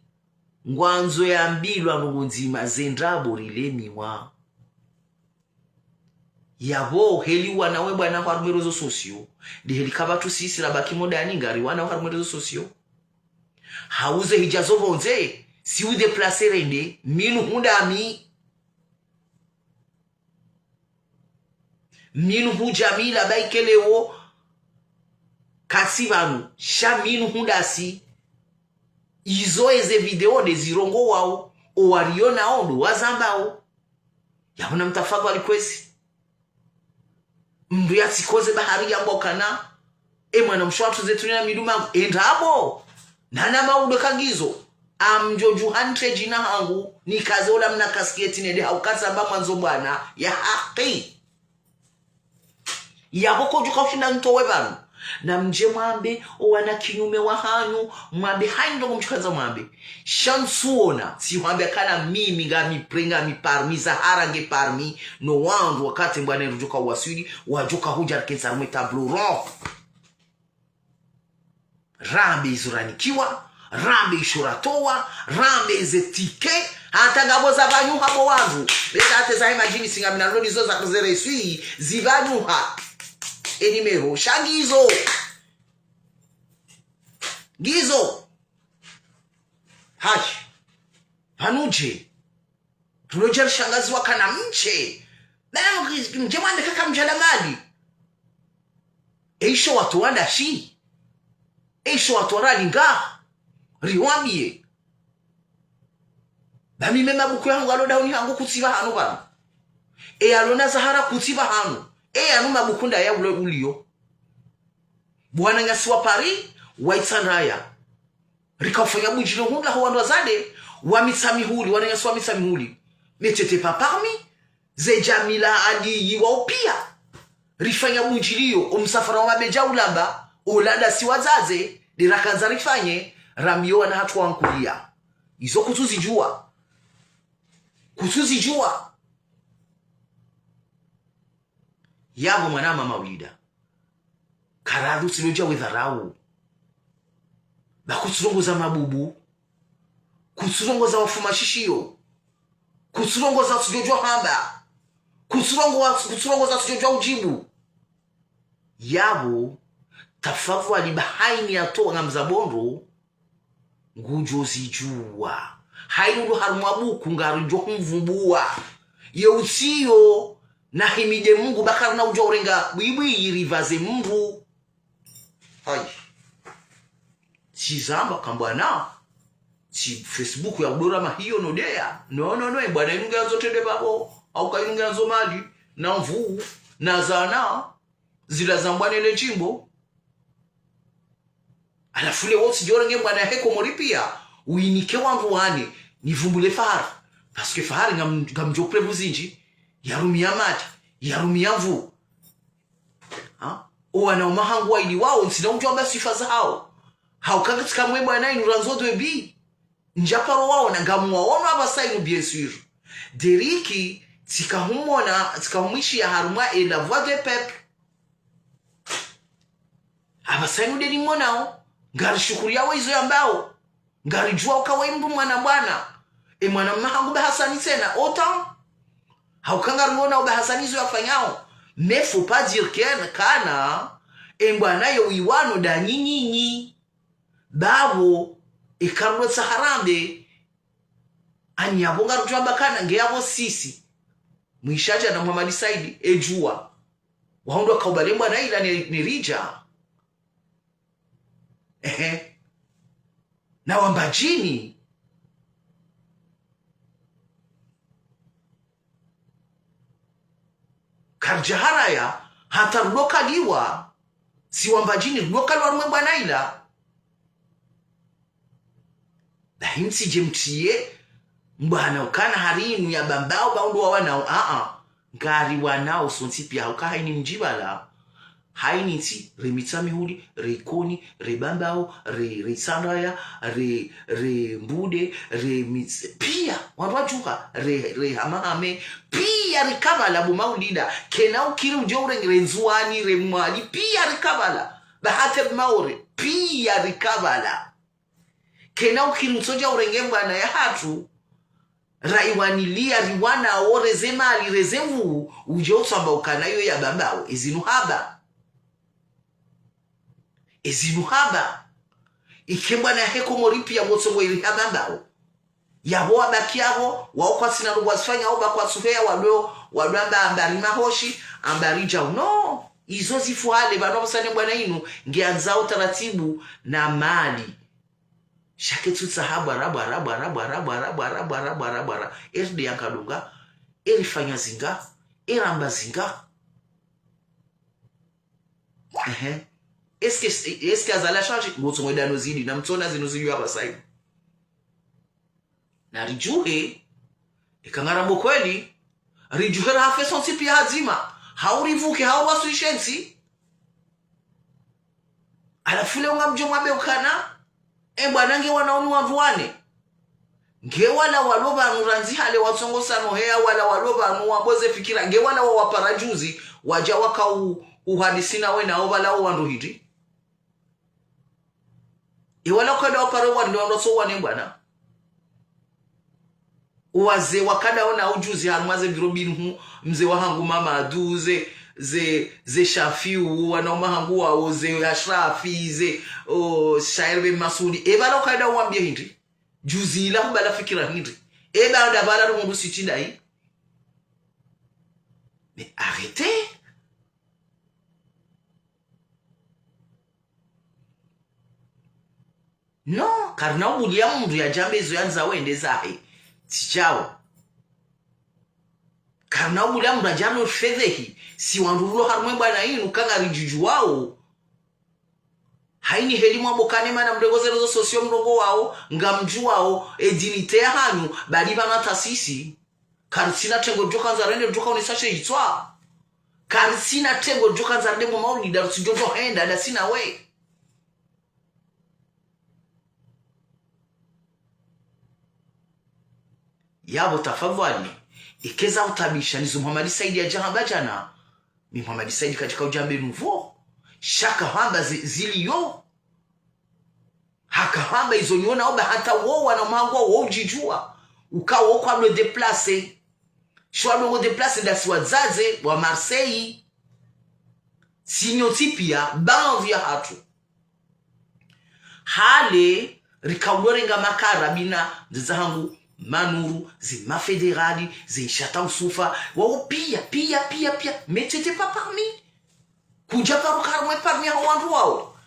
ngwandzo yambilwa ndrongo ndzima ze ndrabo rilemiwa. Yapvo heli wana we bwana harumwa e réseaux sociaux. Ndi heli kapvatsu sisi rabaki modani ngari wana harumwa e réseaux sociaux. Hauze hidja zo pvondze, si u déplacer rende, minu hundami. Minu hudja mila baikelewo, katsi pvanu, sha minu hundasi. Izo eze video nde zirongowao, o warionao ndo wazambao. Yapvo namtafadhwali kwezi. Mndru yatsikoze bahari yambwa kana, e mwana mshe watru zetru nina midu mangu, e ndrabo. Nana maudo ka ngizo. Amdjo djuha ntre djina hangu, nikaze ola mna kasketi nende hauka tsamba mwandzo bwana, ya haki. Yapvo kodjuka ushinda ntowe pvanu. Namdje mwambe, o wana kinyume wahanyu, mwambe, haini ndrongo mdjukandza mwambe. Sha ntsuona, tsihwambia kana mimi ngami prêt, ngami parmi, Zahara nge parmi, no wandru wakati mbwana ndru djuka uwaswili, wadjuka hudja rikentsi harumwa e table ronde. Rambe izo ranikiwa, rambe isho ratowa, rambe ze ticket, hata ngapvo za pvanyuha bo wandru. Beka hata za he madjini singa mina loli zo za kuzereswi, zi pvanyuha. E numéro, sha ngizo. Ngizo. Hayi. Pvanu dje. Pvanu dje rishangaziwa kana mdje. Bana mdje mwande kaka mdjala mali. E isho wandru wandashi. E isho wandru waralinga. Riwambie. Ba mi me mabuku yahangu alo dahoni hangu kutsi pvahanu pvanu. E alo na Zahara kutsi pvahanu. E yanu mabuku nda ya ule uliyo. Bo wananyasi wa Paris, wa Itsandraya. Rika ufanya bundjilio hundra ho wandru wazade, wa Mitsamihuli, wananyasi wa Mitsamihuli. Mais t'étais pas parmi, ze djamila adi yiwa upia. Rifanya bundjilio, o msafara wa mabedja ulamba, o landa si wazaze, nde rakandza rifanye, rambiwa na hatru wankulia. Izo kutsuzidjuwa. Kutsuzidjuwa. Yapvo mwana mama ulida. Karadhi utsilodja wedharau. Ba kutsurongoza mabubu. Kutsurongoza wafu mashishiyo. Kutsurongoza watsudjodjwa hamba. Kutsurongo wa-, kutsurongoza watsudjodjwa udjibu. Yapvo, tafadhwali ba haini yatowa ngamza bondro, ngudjo zidjuwa. Haini ulo harumwa buku ngarudjo humvumbuwa. Ye utsiyo, na himide Mungu ba karina udjo urenga bwibwi yiripvaze mndru. Hayi. Tsizamba kambwana. Tsi Facebook ya udora mahiyo no deya. No, no, no, e bwana inu ngeyandzo trende pvapvo. Hauka inu ngeyandzo mali. Na nvuu. Na zana. Zila zambwa nele djimbo. Halafu le wotsi djorenge mbwana he Komori pia, uyinike wandru wane, nivumbule Fahari. Parce que Fahari ngam-, ngamdjo preuve zindji, yarumia mali, yarumia nvuu. Ha? O wana wa mahangu waili wao, ntsina udjo amba swifa zahao. Hauka katsika mwe bwana inu randzo dwebi. Ndjaparo waona, ngamwaono apvasa inu, bien sûr. Deriki, tsika humona, tsika humwishiya harumwa e La Voix des Peuples. Apvasa inu nde nimonao, ngarishukuriyao izo yambao. Ngaridjuwa uka we mndru mwana bwana. E mwana mma hangu Bahasani tsena, autant. Hauka ngariona o Bahasani izo yafanyao. Mais faut pas dire que kana, e mbwana yo iwano nda nyinyinyi. Bapvo, eka rilo tsaha rambe, ani yapvo ngarudjo amba kana nge yapvo sisi. Mwishadja na Muhamadi Saidi, edjuwa. Wahundru wakaubale mbwana ila ne, ne ridja. Ehe. Na wamba djini. Karidja haraya, hata rudo kaliwa. Si wamba djini, rudo kaliwa harumwa e mbwana ila. Bahi mtsidje mtriye mbwana ukana hari inu ya Bambao ba undru wa wanao, a-a. Ngari wanao sontsi piya hauka haini mdji bala. Haini ntsi, re Mitsamihuli, re Ikoni, re Bambao, re, re Itsandraya, re, re Mbude, re Mitse, piya, wandru wa Djuha, re, re Hamahame, piya rika bala bo Maulida, kena ukiri udjo urenge re Ndzuwani, re Mwali, piya rika bala, ba hata bo Maore, piya rika bala. Kena ukiri utsodja urenge mbwana ya hatru, raiwaniliya, riwanao, reze mali, reze nvuu, udje utsamba ukana iyo ya Bambao, ezinu haba. Ezinu haba. Ike mbwana yahe Komori piya ngotsongo iri ha Bambao. Yapvo wabaki yapvo, wao kwatsina ndrongo wazifanya, wao ba kwatsuheya, wado, wado amba, amba ri mahoshi, amba ri djau. No, izo zifu hale, pvanu apvasa ne mbwana inu, nge andzao taratibu na mali. Sha ke tsutsaha bwara, bwara, bwara, bwara. Eri de yankadunga, eri fanya zinga, eri amba zinga. Ehe. Est-ce que, est-ce que Azali a changé? Ngotsongo edano zidi, na mtsona zinu zidi apvasa inu. Na ridjuhe, eka ngaramba kweli, ridjuhe rahafe sontsi piya hadzima, hau rivuke, hau waswishe ntsi. Halafu leo ngamdjo mwambe ukana, e mbwana nge wanao ni wandru wane. Nge wala walo pvanu randzi hale watsongo sano heya wala walo pvanu wamboze fikira. Nge wala wawapara juzi, wadja waka u-, uhadisi nawe nao pvala o wandru hindri. E wala ukada wapara wandru wandru watso wane mbwana. Wazee wakada ona ujuzi harumwa ze biro binu, mze wahangu Mamadu, ze, ze, ze Shafiu, wanao mahangu wao, ze Ashrafi, ze, o, Shair ben Masudi. E pvala ukada wambia hindri? Juzi ila hubala fikira hindri? E baada pvala ndo mundru sitindai. Mais arrêtez. Non, karina ubulia mundru yadjambe izo yandza wende zahe. Tsi djao. Karina ubulia mundru yadjambe fedhehi. Si wandru rulo harumwa e mbwana inu ka ngaridjudjuwao. Haini heli mwambo kane mana mrengo ze réseaux sociaux mrongo wao, ngamdjuwao, e dignité yahanyu, badi pvanu hata sisi. Karitsina tengo djo kandza rende djo kaonesa she itswa. Karitsina tengo djo kandza rende mo maulida, rutsi djo djo henda, dasina we. Yapvo tafadhwali, ike za utabisha, nizo Muhammad Said yadja hamba djana, mi Muhammad Said kadjaka udjambe nouveau. Sha kahamba zi-, zilio. Hakahamba izo nyona oba hata wo wana mahangu wao udjidjuwa. Uka wo kwadwe déplacer. Sho wadwe ngo déplacer dasi wadzadze wa Marseille. Sinyo tsi pia, baadhwi yahatru. Hale, rika ulorenga makara bina, ndzeza hangu, Manuru, ze mafederali, ze nshata usufa, wao pia, pia, pia, pia, mais tu étais pas parmi. Kudja paruka harumwa e parmi ya wandru wao.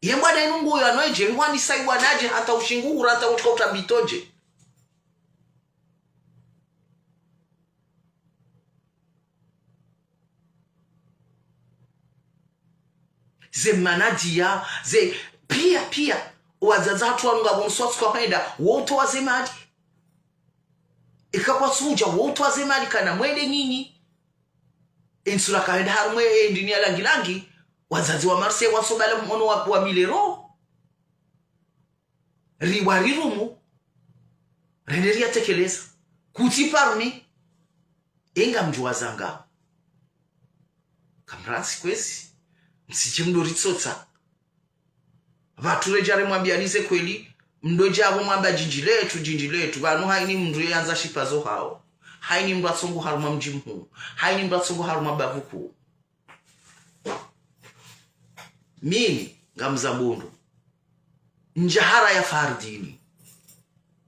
Ye mbwana inu nguyo ano edje, ngwani sa iwanadje, hata ushingu hura, hata utsika utabitoje. Ze manadia, ze pia, pia. Wadzadze hatru wanu ngapvo mswatsi kwa henda, wo utowa ze mali. Ika kwatsu udja, wo utowa ze mali kana mwende nyinyi. Insula kahenda harumwa e ndini ya langilangi, wadzadze wa Marseille watsobala mhono wa, wa milero. Riwa rirumu, rende riyatekeleza. Kutsi parmi, enga mdjuwa zanga. Kamrantsi kwezi, msidje mdo ritsotsa. Pvatsu redja remwambiani ze kweli, mdo dja pvo mwamba djindji letru, djindji letru, pvanu haini mndru yeyandza shipazo hao. Haini mndru atsongo harumwa mdji mhuu. Haini mndru atsongo harumwa bavu kuu. Mimi, ngamzambo ndo. Ndjahara ya Fahardini.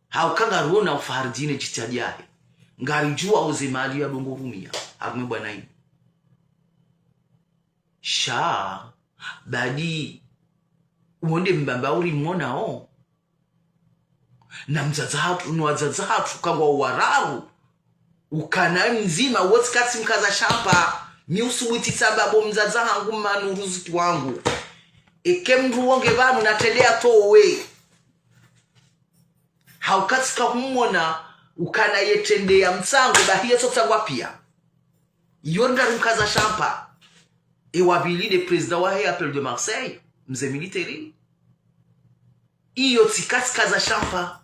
Hauka ngarona u Fahardini djitihadi yahe. Ngaridjuwa oze mali yadongo rumia. Harumwa e mbwana inu. Sha, badi, uwo nde mbamba uri mwonao. Na mdzadze hatru, no wadzadze hatru, kangwa wararu. Ukana mdzima, wotsi katsi mkaza shampa. Mi usubuti sababu mdzadze hangu manu ruzuki wangu. Eke mndru wonge pvanu natrende yatowe. Hauka tsika humwona ukana yetrende ya mtsango, bahi yetso tsangwa pia. Iyo ndari mkaza shampa. E wa pvili nde président wahe Appel de Marseille, mze militaire. Iyo tsika tsikaza shampa.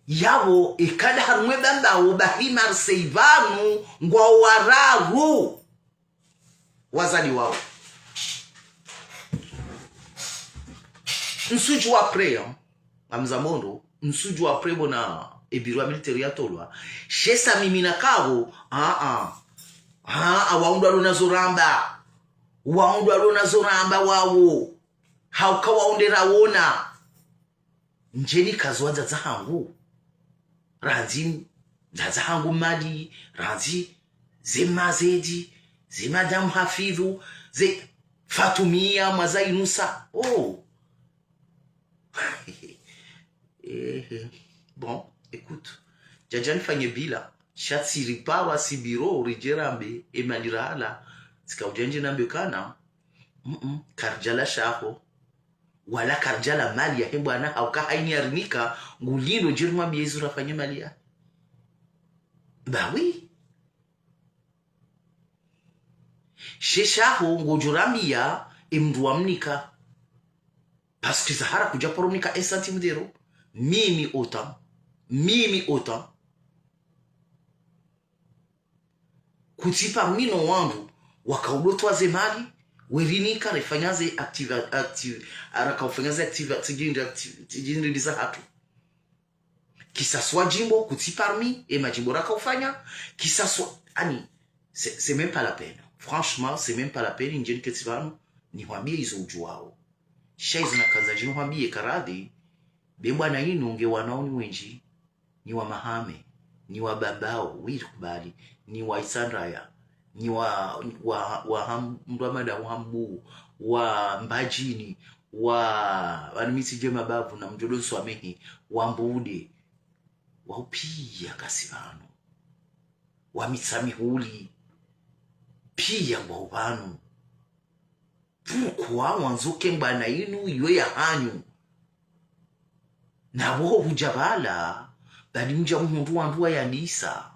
Yapvo eka nda harumwa e Bambao, bahi Marseille pvanu ngwao wararu wazaliwao. Ntsudjuwa après, hein. Ngamzambo ndo, ntsudjuwa après pvo na e bureau ya militaire yatolwa. Sha esa mimi nakapvo, ah, ah. Ah, ah, wao ndo walo nazo ramba. Wao ndo walo nazo ramba wao. Hauka wao nde rawona. Ndje nikaza wadzadze hangu. Randzi mdzadze hangu Mali, randzi ze Mazedi, ze Madame Hafidhu, ze Fatumia, mwaza Inusa. Oh. Eh, eh. Bon, écoute. Djadja nifanye bila. Sha tsiripawa si bureau, ridje rambe, e Mali rahala. Tsika udjandje nambe kana. Mm-mm, karidjala shaho. Wala karidjala mali yahe mbwana, hauka hayini yarinika, ngulindo djeri mwambiye izo rafanye mali ya. Bah oui. She shaho ngodjo rambiya, e mndru wamnika. Parce que Zahara kudja paro mnika un centime d'euro. Mimi autant. Mimi autant. Kutsi parmi no wandru wakaudotwa ze mali, werinika refanya ze active, active, rakaufanya ze active, tsidjindri active, tsidjindri ndiza hatru. Que ça soit djimbo, kutsi parmi e madjimbo rakaufanya, que ça soit, ani, c'est, c'est même pas la peine. Franchement, c'est même pas la peine, ndje niketsi pvanu, nihwambiye izo udjuwao. Sha izo nakandza djinu hwambiye karadhi, be mbwana inu nge wanao ni wendji, ni wa Mahame, ni wa Bambao, wiri kubali, ni wa Itsandraya, ni wa, wa, wa ham-, mndru wa mada wa Hambu, wa Mbadjini, wa, wanu mitsi dje mabavu na mdjodo nswamehi, wa Mbude, wa upiya kasi pvanu, wa Mitsamihuli, piya ngwao pvanu. Pourquoi wandzo ke mbwana inu iyo ya hanyu? Na pvo hudja pvala, badi mdja muhundru wandru wayalisa.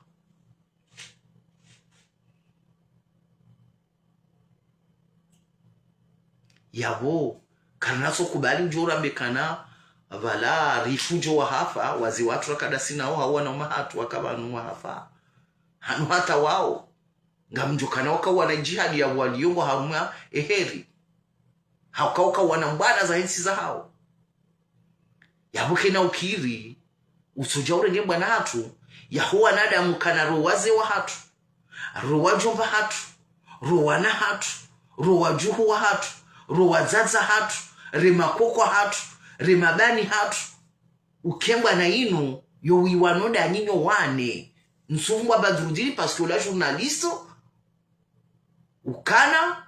Yapvo, karinaso kubali udjo rambe kana, pvala rifu djo wahafa, wazee watru rakadasi nao, hau wana umahatru waka pvanu wahafa. Hanu hata wao. Ngamdjo kana waka wana djihadi ya waliyo ngwa harumwa e heri. Hauka waka wana mbwana za hentsi zahao. Yapvo kena ukiri, utsodja urenge mbwana hatru, yaho wanadamu kana ro wazee wahatru, ro wadjomba hatru, ro wana hatru, ro wadjuhu wahatru, ro wadzadze hatru, re makoko hatru, re mabani hatru. Uke mbwana inu, yo wiwano danyi nyo wane. Nsumbwa Badrudini parce que la journaliste, ukana,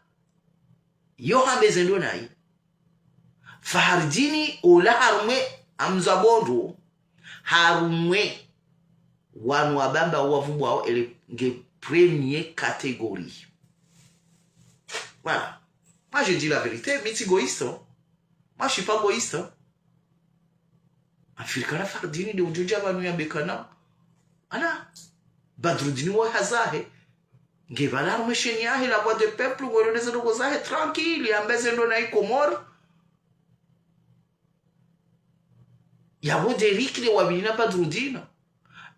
yo hambe ze ndo nayi. Fahardini, ola harumwe, amza bondo, harumwe, wanu wabamba wavumbwao ele nge première catégorie. Voilà. Moi, je dis la vérité, mi tsi égoïste, hein. Moi, je suis pas égoïste, hein. Afirikana Fahardini nde udjo dja pvanu yambe kana. Ana, Badrudini wo hazahe. Nge pvala harumwe sheni yahe la Voix des Peuples, ngweloneze ndrongo zahe, tranquille, yambe ze ndo nayi Komori. Yapvo Derrick le wabili na Badrudina.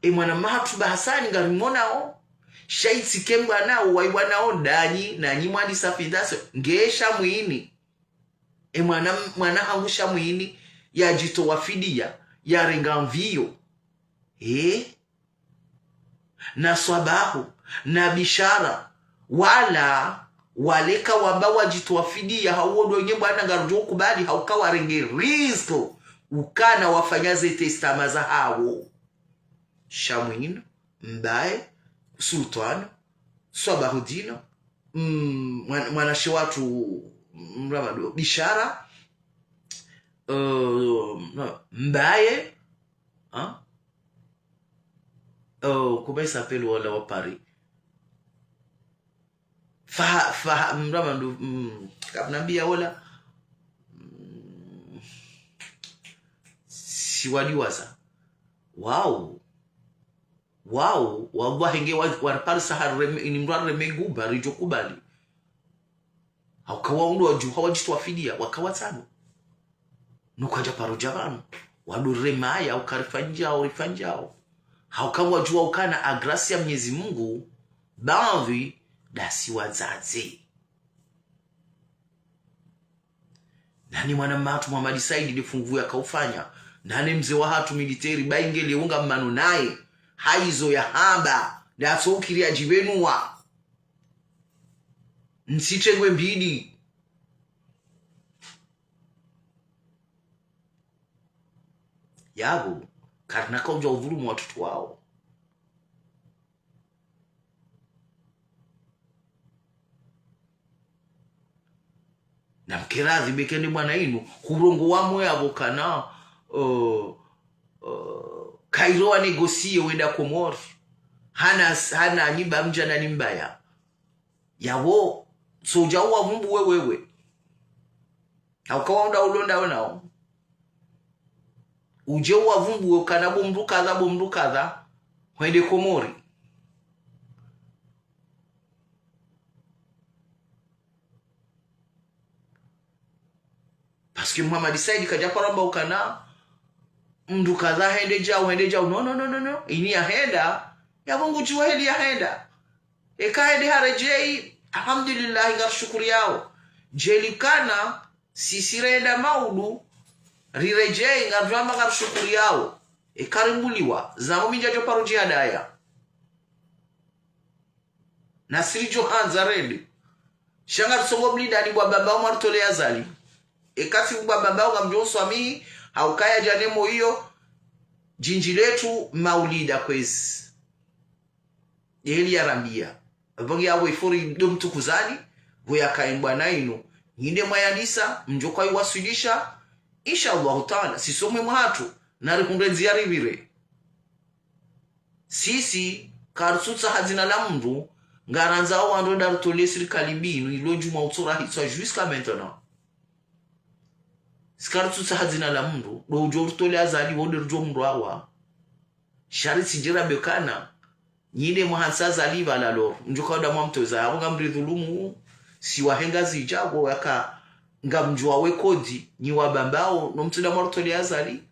E mwana mahatru Bahasani ngarimonao. Sha itsi ke mbwana wo waiwanao danyi, nanyi mwandisa fidase. Nge Shamwini. E mwana, mwana hangu Shamwini, yadjitowa fidiya, yarenga mviyo. Eh? Na Swabahu, na Bishara, wala, waleka wamba wadjitowa fidiya, hau wo ndo nye mbwana ngarudjo kubali, hauka warenge risque, ukana wafanya ze testament zahao. Shamwini, Mbaye, Sultwan, Swabahudina, mm, mwan-, mwanashe watru, mm, Ramado, Bishara, euh, Mbaye, hein? Oh, comment il s'appelle wala wa Paris? Fa, fa, mrama ndu, mm, kapvunambia wala. Mm, si wadiwaza. Wao. Wao, wallahi nge wa, wa Paris ha reme, ini mdru areme guba, ridjo kubali. Hauka wao ndo wadjuha wadjitwafidia, waka watsanu. Nukadja paro dja pvanu. Wadu remaya, hauka rifanyao, rifanyao. Hauka wadjuwa ukana a grâce ya Mwenyezi Mungu, baadhwi, ndasi wadzadze. Nane mwana mma hatru Mohamed Said nde funvu yakaufanya. Nane mze wahatru militaire, ba inge le unga mmano naye. Haizo yahamba, ndatso ukiri yadjibenuwa. Ntsitengwe mbili. Yapvo, karina kaudja udhulumu watoto wao. Na mkeradhi beke nde mwana inu, hurongowa mo yapvo kana, uh, uh, kairo wa négocier wenda Komori. Hana, hana nyi ba mdjana ni mbaya. Yapvo, so udja uwavumbuwe wewe. Hauka wao nda ulonda wonao. Udje uwavumbuwe ukana bo mdru kadha, bo mdru kadha, hwende Komori. Parce que Mohamed Said kadja paro amba ukana mdru kadha hende djau, hende djau. Non, non, non, non, non. Ini yahenda, yapvo ngudjuwa heli yahenda. Eka hende haredjei, alhamdulillah, ngarishukuriyao. Djeli kana, sisi renda maudu, riredjei, ngaridjo amba ngarishukuriyao. Eka rimbuliwa, zango mi ndjadjo paro djihadaya. Nasi ridjo handza rende. Sha ngarisongo mlindani bwa baba Omar Tole Azali. Eka si bwa baba ngamdjo swamihi, hauka ya djane mo iyo, djindji letru maulida kwezi. Yeli yarambia. Apvo nge yapvo ifori ndo mtukuzani, pvo yaka embwana inu. Nyi nde mwayandisa, mdjo kwa iwaswilisha, insha Allahu Taala, sisi omwe mwahatru, na rihundre ndziya ripvire. Sisi, karitsutsaha dzina la mndru, ngarandzao wandru wende waritoleye sirikali mbi inu, ilo djumwa utsorahiswa jusqu'à maintenant. Si karitsutsaha dzina la mndru, ndo udjo uritoleya Azali, wo nde ridjo mndru awa. Sha ritsi ndjira bekana, nyi nde mwahantsi Azali pvala lor, mdjo kauda mwamtoza, yapvo ngamridhulumu, si wahenga zidja, wo yaka, ngamdjuwa we kodi, nyi wabambao, no mtsuda mwaritoleya Azali.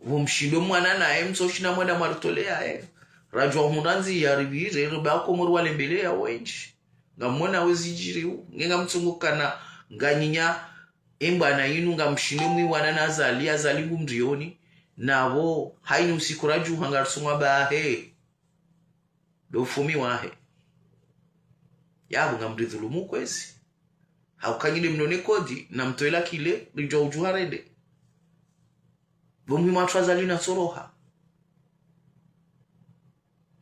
Pvo mshindo mwana naye, mtsoshinda mwenda mwaritoleya, eh. Radjuwa hundra ndziya ripvire, riba Komori walembeleya wendji. Ngamwona wezidjiriwo, nge ngamtsungu kana nganyinya embwana inu ngamshindo mwiwana na Azali, Azali ngu mndrioni, napvo hayini usiku radjuha ngarisungwa bahe. Ndo ufumi wahe. Yapvo ngamridhulumu kwezi. Hauka nyi nde mnone kodi, na mtowe la kile, ridjo udjuha rende. Pvo muhimu hatru Azali na tsoroha.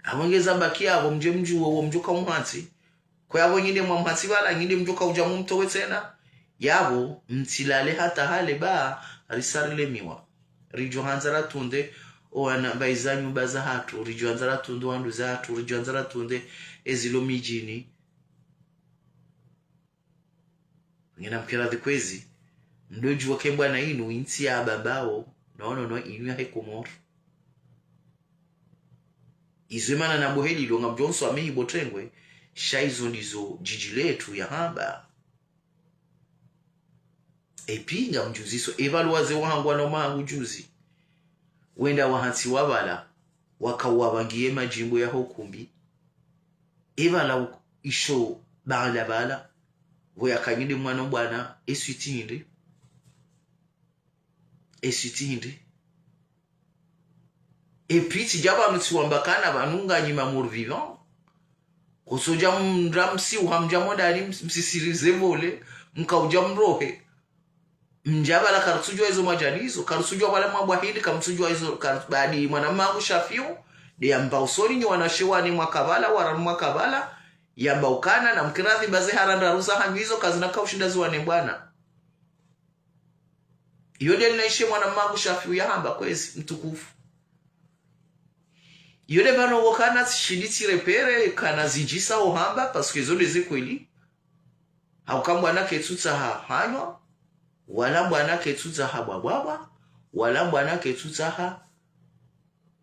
Apvo nge zabaki yapvo mdje mdjuwe wo mdjo kaumhantsi. Kwa yapvo nyi nde mwamhantsi pvala, nyi nde mdjo kaudja mumtowe tsena. Yapvo mtsilale hata hale ba, risarilemiwa. Ridjo handza ratunde, owana, pvayiza nyumba zahatru, ridjo handza ratunde, wandru zahatru, ridjo handza ratunde, ezilo midjini. Ngena mkeradhi kwezi, mdodjuwa ke mbwana inu, intsi ya babao, no, no, no, inu yahe Komori. Izo emana na bohelilo ngamdjo nswamihi bo tengwe, sha izo ndizo djidji letru yahamba. Epvi ngamdjuziso, epvala wazee wahangu wana mahangu juzi. Wenda wahantsi wapvala, waka wapvangiye madjimbo yaho kumbi. Epvala u-, isho pvala pvala, pvo yaka nyi nde mwana bwana, eswiti hindri. Eswiti hindri. Epvi tsidja pvanu tsiwamba kana pvanu nganyi ma mort vivant. Kotsodja mndra msiuha mdja mwandani ms-, msisirize pvole, mkaudja mrohe. Mdja pvala karitsudjuwa izo mwadjanizo, karitsudjuwa pvala mwabwa hindri, kamtsudjuwa izo, kar-, badi mwana mahangu Shafiu, nde yamba usoni nyi wanashe wane mwaka pvala, wararu mwaka pvala, yamba ukana, na mkeradhi baze hara ndraru zahanyu izo, kazina kaushinda ziwane mbwana. Iyo nde linaishe mwana mahangu Shafiu yahamba kwezi, mtukufu. Iyo nde mana wokana tsishindi tsirepere kana zidjisa ohamba, parce que zo nde ze kweli. Hauka mbwana ketsutsaha hanywa, wala mbwana ketsutsaha bwabwabwa, wala mbwana ketsutsaha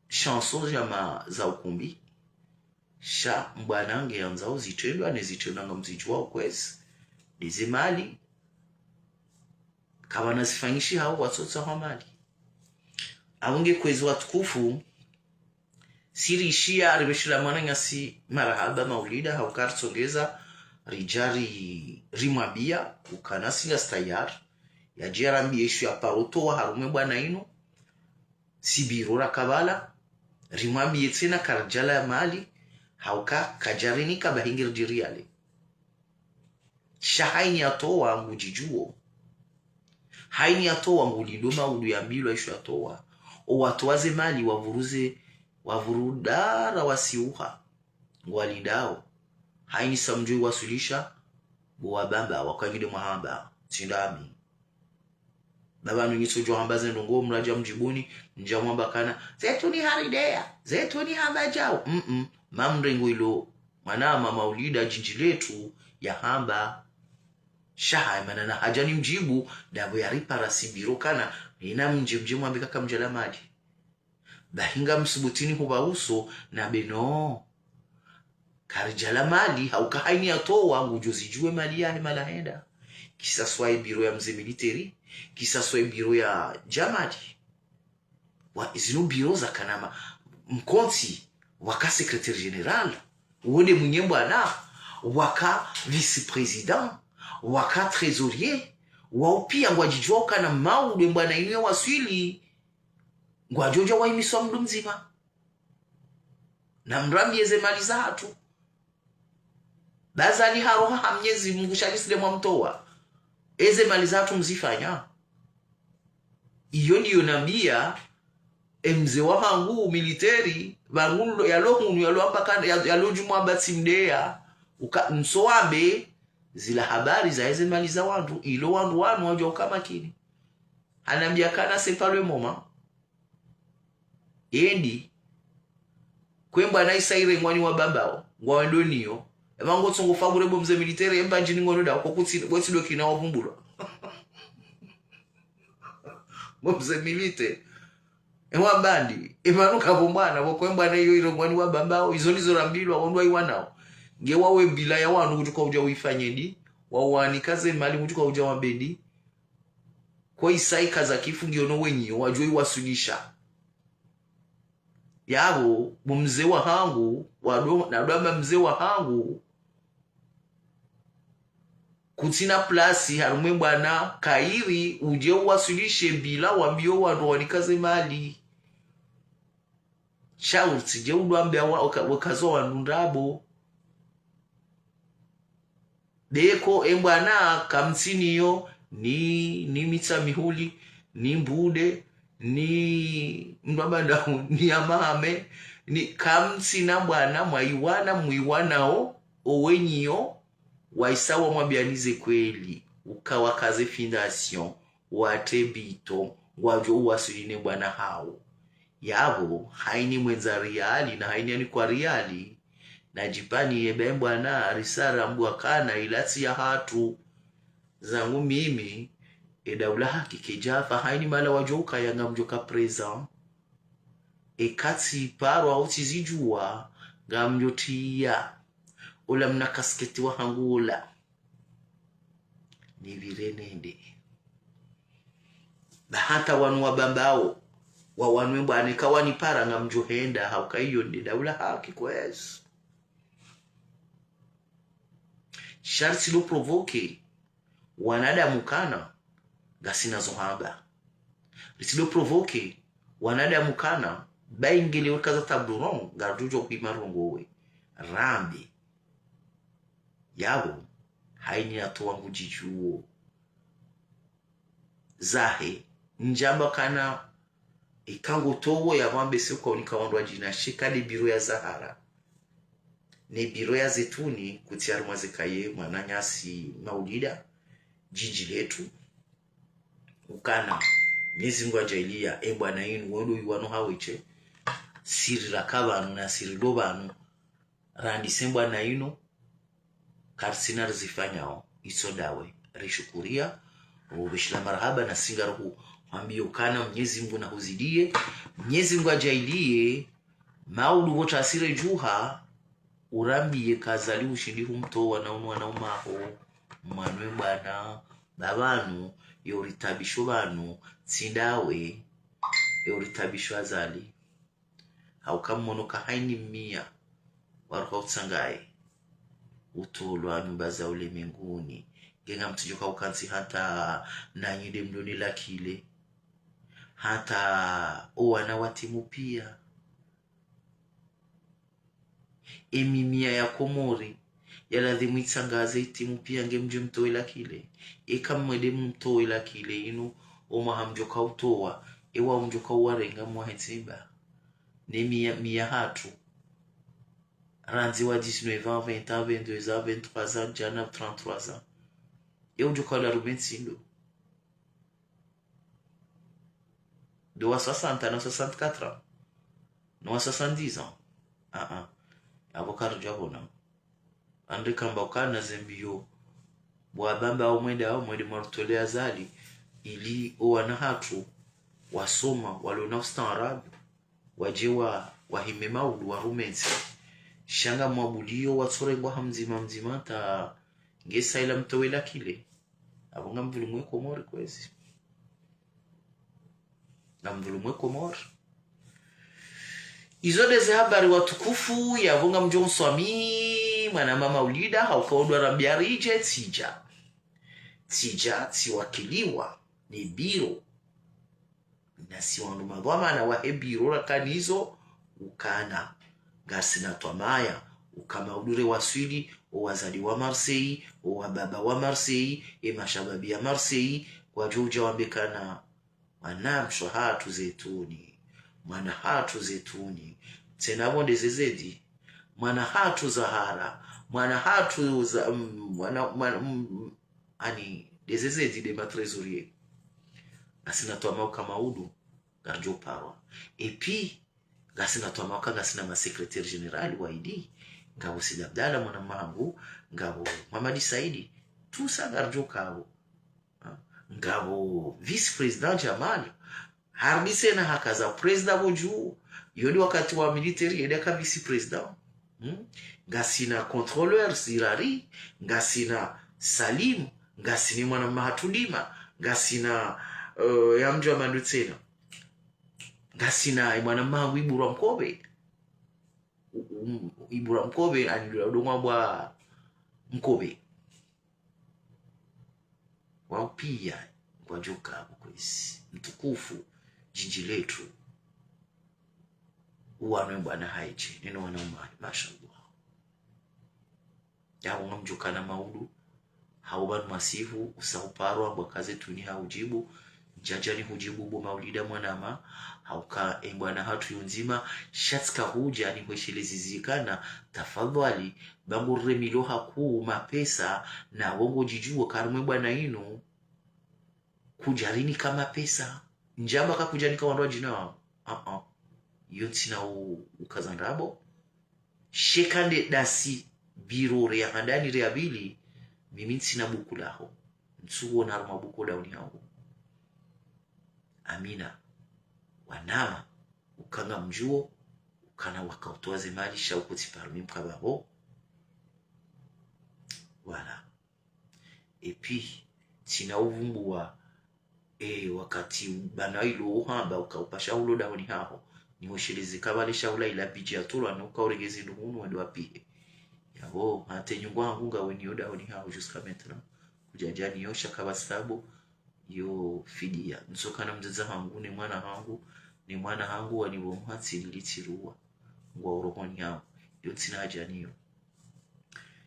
chanson za ma-, za ukumbi. Sha mbwana nge yandzao zitrendwa, ne zitrendwa ngamzidjuao kwezi. Nde ze mali. Kapvana zifanyishihao watsotsaha mali. Apvo nge kwezi watukufu, si rishiya, ripveshela mwananyasi marahaba Maulida, hauka ritsongeza, ridja ri-, rimwambiya, ukana si ngasi tayari. Yadje yarambiye ishu ya paro towa harumwa e mbwana inu, si biro rakabala, rimwambiye tsena karidjala mali, hauka kadjarinika bahi nge ridjiriyale. Sha hayini yatowa ngudjidjuo. Hayini yatowa ngulindo maudu yambilwa ishu yatowa. Owatowa ze mali wapvuruze, wapvuru dara wasiuha. Ngwalindao. Hayini sa mdjo iwaswilisha, bo wabamba, wakanyide mwahamba, tsi ndami. Baba nunyi tsodjo hamba ze ndrongo mradja mdjibuni, mdja mwamba kana, zetu ni harideya, zetu ni hamba djao. Mm-mm. Mamrengo ilo, mwana mama Maulida djindji letru yahamba. Sha hayi mana na hadja ni mdjibu, ndapvo yaripara si biro kana, ina mdje mdje mwambe kaka mdjala mali. Bahi ngamsubutini hupva uso, na beno. Karidjala mali, hauka hayini yatowa, ngudjo zidjuwe mali yahe mahala henda. Kisaswa e biro ya mze militeri, kisaswa e biro ya djamali. Wa, zinu biro za kanama, mkontsi, waka secrétaire général, wonde mwinyi mbwana, waka vice-président, waka trésorier, wao piya ngwadjidjuao kana maudu e mbwana inu yawaswili, ngwadjodja wahimiswa mdru mdzima. Na mrambiye ze mali zahatru. Bazali haroha ha Mnyezi Mungu sha lisile mwamtowa. Eze mali zahatru mzifanya. Iyo ndiyo nambiya, e mze wahangu militeri, pvangu lo-, yalo hunu, yalo amba kana, ya-, yalo djumwa batsi mdeya, uka ntsowabe, zila habari za eze mali za wandru, ilo wandru wanu wadjuwa uka makini. Hanambiya kana c'est pas le moment. Endi. Kwe mbwana isa irengwa ni wabambao, ngwawendo niyo. Ema ngotsongo fabure bo mze militeri, emba djini ngono da, kokutsi, wetsi do kina wavumbulwa. Bo mze militeri. Ewa mbandi, ema nuka bo mbwana, bo kwe mbwana iyo irengwa ni wabambao, izo nizo rambilwa, wandru waiwanao. Nge wawe bila ya wanu kutsuka udja uifanye ndi, wawanika ze mali kutsuka udja wambe ndi, kwa isa ika za kifu ngiyo no wenyi, wadjuwa iwaswilisha. Yapvo, bo mze wahangu, wado, nado amba mze wahangu, kutsina plasi harumwa e mbwana, kayiri, udje uwaswilishe bila wambiyo wandru wanika ze mali. Sha utsidje udwambe wa-, waka-, wakazo wandru ndrabo. Beko, e mbwana, kamtsiniyo, ni, ni Mitsamihuli, ni Mbude, ni Mdrwabandau, ni Amahame, ni kamtsina mbwana, mwaiwana, mwiwanao, owenyiyo, waisa wamwambiyani ze kweli, uka wakaze fondation, watre béton, ngwadjo uwaswili ne mbwana hao. Yapvo, hayini mwendza riali, na hayini yanikwa riali, na djipvani yebe mbwana, risara mbwa kana ilatsi yahatru. Zangu mimi, e daula haki kedjafa, hayini mahala wadjo ukaya ngamdjo ka présent. Eka tsi paro au tsi zidjuwa, ngamdjo tiya. Ola mna kasketi wahangu ola. Nipvire nende. Ba hata wanu wabambao, wa wanu e mbwana eka wanipara ngamdjo henda, hauka iyo nde daula haki kwezi. Sha ritsidjo provoquer wanadamu kana ngasina zo hamba. Ritsidjo provoquer wanadamu kana baingele wekaza table ronde, ngaridjo hwima rongowe. Rambe. Yapvo, hayini yatowa ngudjidjuo. Zahe, ndjamba kana, ika ngotowo yapvo ambe se uka unika wandru wadjina sheka nde biro ya Zahara. Ne biro ya Zetuni, kutsi harumwa ze kaye mwananyasi Maulida, djindji letru. Ukana, Mnyezi Mungu adjaaliya, e mbwana inu, wendo iwano hawetshe. siri raka pvanu na siri ndo pvanu, randise mbwana inu, karitsina rizifanyao, itso ndawe, rishukuria, ubeshila marahaba na singa ruhu, hwambiyo kana Mnyezi Mngu na huzidie, Mnyezi Mngu ajaliye, maudu pvo tasire djuha, urambiye kazali ushindi humtowa na unu wana umaho, mwanwe bwana, ba pvanu, yo ritabisho pvanu, tsi ndawe, yo ritabisho azali. Hauka mmono ka haini mia, waruha utsangaye. Utolwa nyumba za ulemenguni. Nge ngamtsudjoka ukantsi hata nanyi nde mdoni lakile. Hata owana watimu pia. Emimia ya Komori, ya ladhimu itsangaze itimu pia nge mdje mtowe lakile. Eka mwende mtowe lakile inu, omwaha mdjoka utowa, ewa mdjoka uwarenga mwahe tsimba. Ne mia, mia hatru. Randzi wa dix-neuf ans, vingt ans, vingt-deux ans, vingt-trois ans, djana trente-trois ans. Ye udjoka ula rume ntsindo. Ndo wa soixante ans, na soixante-quatre ans. No wa soixante-dix ans. Ah, ah. Apvo karudja pvona. Andre kamba ukana zembiyo. Bwa bamba au mwende au mwende mwarutole azali. Ili owana hatru. Wasoma, walona ustaarabu. Wadje wa, wahime maudu warume ntsi. Sha ngamwabudiyo watsorengwa ha mdzima mdzima ta ngesa ila mtowe lakile. Apvo ngamdhulumu ye Komori kwezi. Ngamdhulumu ye Komori. Izo ndeze habari watukufu, yapvo ngamdjo nswami, mwana mama Ulida, hauka ondwa rambia ridje, tsidja. Tsidja, tsiwakiliwa, ni biro. Nasi wandru madhwamana wahe biro rakanizo ukana. Ngasina twamaya, uka maudu re waswili, owazade wa Marseille, owababa wa Marseille, emashababi ya Marseille, kwadjo udja wambe kana, mwana msho hatru Zetuni, mwana hatru Zetuni, tsena pvo ndeze Zedi, mwana hatru Zahara, mwana hatru za, mm, mwana, mwana, mm, ani, ndeze Zedi nde ma trésorier. Ngasina twamaya uka maudu, ngaridjo parwa. Et puis, ngasina twamaya uka ngasina ma secrétaire général wa I D, ngapvo Said Abdallah mwana mahangu, ngapvo Mohamed Said, tout ça ngaridjo kapvo. Ha? Ngapvo vice-président Jamal, harudi tsena hakaza président pvo dju, yo nde wakati wa militaire, ye nde aka vice-président. Hmm? Ngasina contrôleur Zirari, ngasina Salim, ngasina mwana mahatru Dima, ngasina, eh, ya mdji wa Mandu tsena. Ngasina mwana mahangu Ibura Mkobe. U-, um, Ibura Mkobe, anilula udongwa bwa Mkobe. Wao pia, ngwadjo kapvo kwezi. Mtukufu, djindji letru. Uwanwe bwana haidje, neno wana umani, mashallah. Yapvo ngamdjo kana maudu, hau pvanu masihu, usa uparwa, bwa kaze tuni hau djibu, ndjadja ni hudjibu bo Maulida mwanama, hauka embwana hatru yo ndzima, sha tsika hudja ni hweshelezi zikana, tafadhwali, bangu rire milo hakuu mapesa, na wongo djidjuwo karimwe bwana inu, kudjarinika mapesa, ndjamba kakudjanika wandru wadjina wao. Ah, ah. Yo ntsina u-, ukaza ndrabo. Sheka nde dasi biro re ya handani re ya pvili, mimi ntsina buku laho. Ntsuwo na harumwa buku dauni haho. Amina. Wanama, uka ngamdjuwo, ukana waka utowa ze mali sha uko tsi parmi mkababo. Voilà. Et puis, tsina uvumbuwa, eh, wakati bana ilo uhamba, uka upasha ulo dauni haho. Ni hwesheleze kabale sha ula ila bidji ya tolwa, no uka uregeze ndo hunu wendo wapihe. Yapvo, hata nyungu hangu ngawe ni yo dauni haho jusqu'à maintenant. Kudjadja ni yo sha kapvatsi tabu, yo fidiya. Ntsokana mdzadze hangu, ne mwana hangu, ne mwana hangu, wani wo muhatsi lili tsiruwa. Ngwa urohoni haho. Yo ntsina hadja ni yo.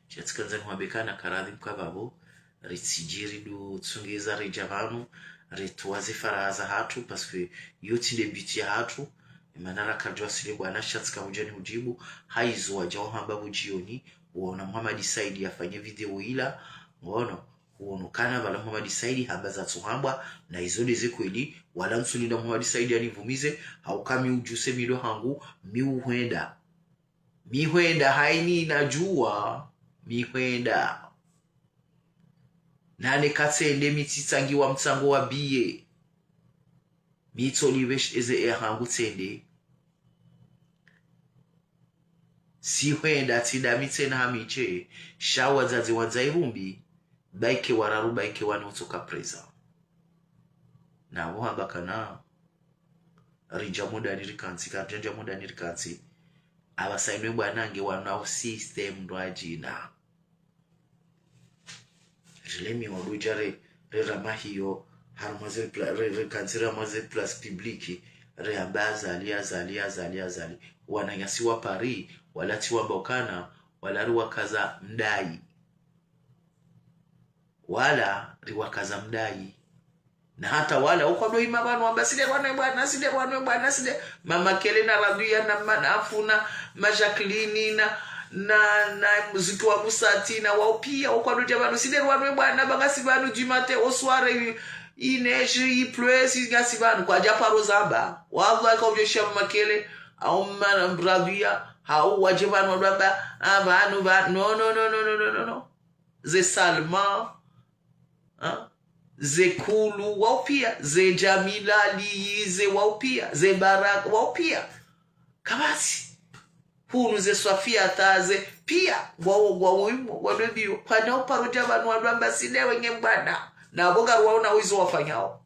Sha tsikandza ni wambe kana karadhi mkababo, ritsidjiri ndo tsungeza redja pvanu, ritowa ze faraha za hatru, parce que yo tsi nde but ya hatru, emana raka ridjo waswili bwana sha tsika hudja ni hudjibu, haizo wadja wahamba pvo djioni, waona Mohamed Said yafanye video ila, ngono, Wono kana pvala Mohamed Said hamba zatsohambwa, na izo nde ze kweli, wala ntsulinda Mohamed Said yanivumize, hauka mi udjuse mi ndo hangu, mi uhwenda. Mi hwenda, haini nadjua, mi hwenda. Nane katsende mi tsitsangiwa mtsango wa biye. Mi tsolipve sh-, eze e hangu tsende. Si hwenda tsi ndami tsena hamiche, sha wadzadze wandza irumbi, baike wararu, baike wane utsoka présent. Na wo hamba kana, ridja mudani rikantsi, karidja mudani rikantsi. Apvasa inwe bwana nge wanao système ndo adjina. Rilemi wadudja re, re rama hiyo, harumwa ze pla-, re, re kantsi harumwa ze place publique, re amba Azali, Azali, Azali, Azali. Wananyasi wa Paris, wala tsi wamba ukana, wala riwakaza mdai. Wala riwakaza mdai. Na hata wala, ukado ima pvanu wamba, sinde rwanwe bwana, sinde rwanwe bwana, sinde Mama Kele na Rabia na Manafu na Ma Jacqueline na, na, na muziki wa Musati na wao pia, ukado dja pvanu, sinde rwanwe bwana, ba ngasi pvanu du matin au soir, i, i neige, i pleut, si ngasi pvanu, kwadja paro zamba. Wallahi, kaudjo sha Mama Kele, au Ma Rabia, hau wadje pvanu wadwamba, ah, pvanu, pvanu, no, no, no. Ze Salma, ah, ze Kulu, wao pia, ze Jamila, Lize, wao pia, ze Baraka, wao pia. Kapvatsi. Hunu ze Swafiata, ze pia, wao, wao imo, wadwe bio. Kwana uparo dja pvanu wadwamba sinde wenge mbwana. Na pvo ngaruwaona wizo wafanyao.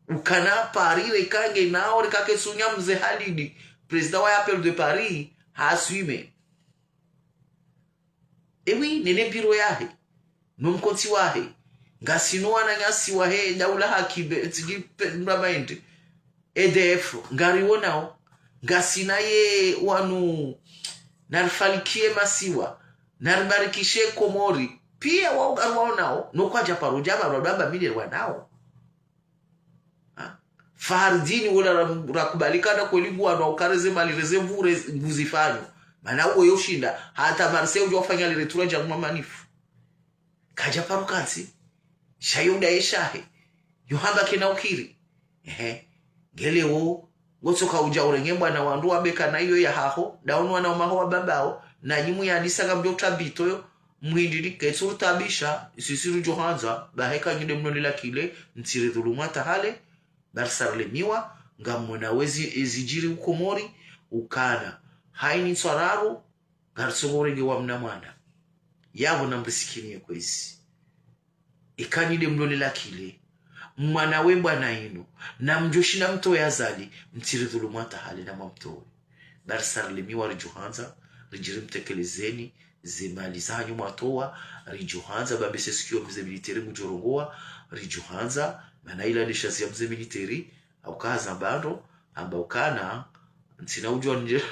Ukana Paris, reka nge nao, reka ketsunya mze Halidi. Président wa Appel de Paris, haswime. Ewi, nene biro yahe, no mkontsi wahe, ngasino wananyasi wahe, daula haki be, tsiki pe, mramaende. E D F, ngariwonao, ngasina ye wanu, narifalikiye masiwa, naribarikishe Komori, pia wao ngariwaonao, no kwadja paro dja paro dwamba mi nde rwanao. Ha? Fahardini wola ra-, rakubalikana kweli ngwanu ukare ze mali reze vure nguzifanyo. Mana uwe yoshinda, hata Marseille udjo wafanya le retour dja kuma manifu. Kadja paro kantsi, sha yo nda ye shahe, yo hamba kena ukiri. Ehe, ngele wo, ngotsoka udja urenge mbwana wandru wabeka na iyo ya haho, daunu wana umaho wa babao, na nyimu ya nisa kambi utabito yo, mwindili ketsu rutabisha, sisi rudjo handza, ba heka nyi nde mno nilakile, ntsiri dhulumu hata hale, ba risarlemiwa, ngamwona wezi, ezidjiri ukomori, ukana. Haini ntswararu, ngarisongo urenge wa mna mwana. Yapvo na mrisikini ye kwezi. Eka nyi nde mno nilakile, mwana we mbwana inu, na mdjoshi na mtowe Azali, mtsiri dhulumu hata hale na mwamtowe. Ba risarlemiwa ridjo handza, ridjiri mtekelezeni, ze mali zanyu mwatowa, ridjo handza, ba mbese sikiyo mze militeri mudjo rongowa, ridjo handza, mana ila nde shazi ya mze militeri, hauka hazamba ndo, hamba ukana, ntsina udjua ndje,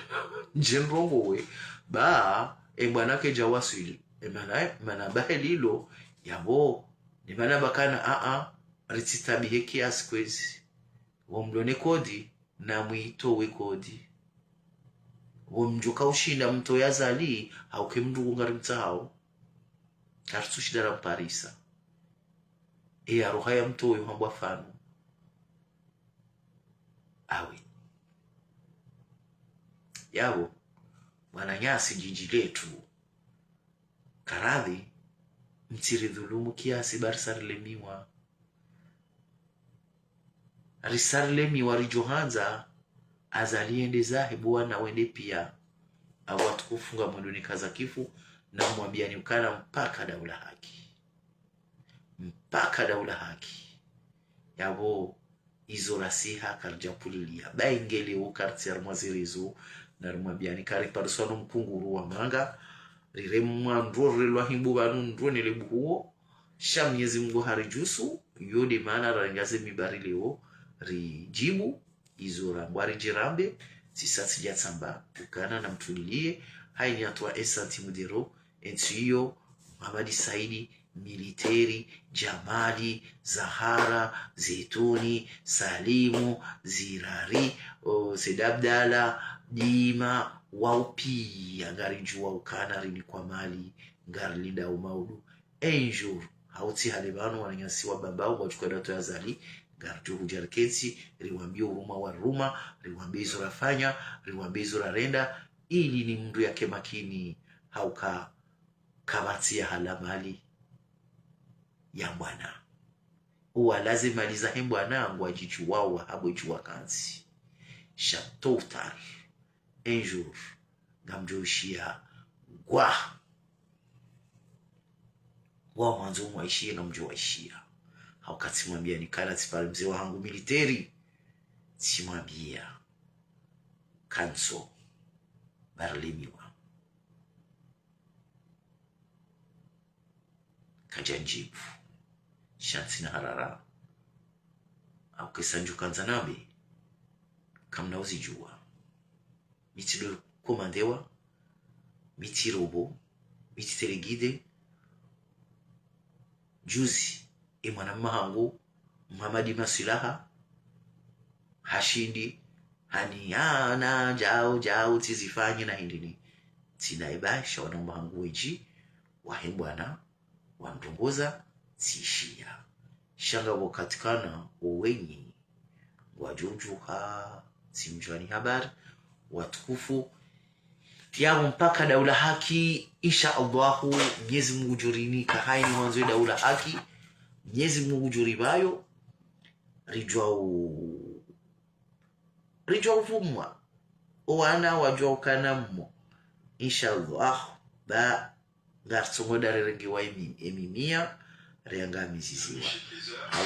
ndje nrongowe, ba, e mbwana kedja waswili, e mana, e mana ba helilo, yapvo, ni mana bakana, a, a, ritsitabihe kiasi kwezi. Wo mlo ne kodi, na mwitowe kodi. Wo mdjo ka ushinda mtowe Azali, hauke mndru ngari mtsahao. Karitsu shinda ra mparisa. E ya roha ya mtowe yo hambwa fanu. Awe. Yapvo, mwananyasi djindji letru. Karadhi, mtsiri dhulumu kiasi ba risarlemiwa. Risarlemiwa ridjo handza, Azali yende zahe bo wana wende pia. Apvo watukufu ngamwendo nikaza kifu, na mwambiani ukana mpaka daula haki. Mpaka daula haki. Yapvo, izo rasiha karidja pvulilia. Ba ingele wo kartsi harumwa ze réseaux, na rimwambiani karipariswa no mkunguru wa manga, riremwa ndro rirelwa himbu pvanu ndro nele buhuo, sha Mnyezi Mungu haridjusu, yo nde mana rarenga ze mimbari leo, ridjibu, izo rambwa ridjirambe, sisa tsidja tsamba, ukana na mtulilie, haini atowa e santimu dero, entsi iyo, Mohamed Saidi, militeri, Jamali, Zahara, Zeituni, Salimu, Zirari, o, Said Abdallah, Dima, wao pia, ngaridjua ukana rinikwa mali, ngarilinda umaudu. Un jour, Hau tsi hale pvanu wananyasi wa Bambao ngwadjo uka dato ya Azali, ngaridjo hudja rikentsi, riwambie uruma wa ruma, riwambie izo rafanya, riwambie izo rarenda, ili ni mndru yake makini, hauka kapvatsi ya hala mali ya mbwana. Uwalaze mali zahe mbwana ngwadjidjuwao wahabwe djuwa kantsi. Sha tôt ou tard, un jour, ngamdjo ushia ngwa. Wa mwandzo mwaishie ngamdjo waishia. Hauka tsimwambia nikana tsipvare mze wahangu militeri. Tsimwambia. Kantso. Barlemiwa. Kadjandjibu. Sha ntsina harara. Hauka esa ndjo kandza nambe. Kamna uzidjuwa. Mi tsi ndo komandewa. Mi tsi robo. Mi tsi téléguidé. Juzi, e mwana mma hangu, Mhamadi Masilaha, hashindi, hani, "Ah, na, djau, djau, tsizifanye na hindri ni." Tsina ibaisha wana mma hangu wendji, wahe mbwana, wandrongoza, tsishia. Sha ngapvo katikana, owenyi, ngwadjo udjuha, tsimdjuwa ni habari, watukufu. Yapvo mpaka daula haki, insha Allahu, Mnyezi Mungu djorinika haini wandzo ye daula haki, Mnyezi Mungu djoripvayo, ridjuwa u-, ridjuwa uvumwa, owana wadjuwa ukana mmo, insha Allahu, ba, ngaritsongo da rirengewa emi-, emimia, riangamiziziwa. Hau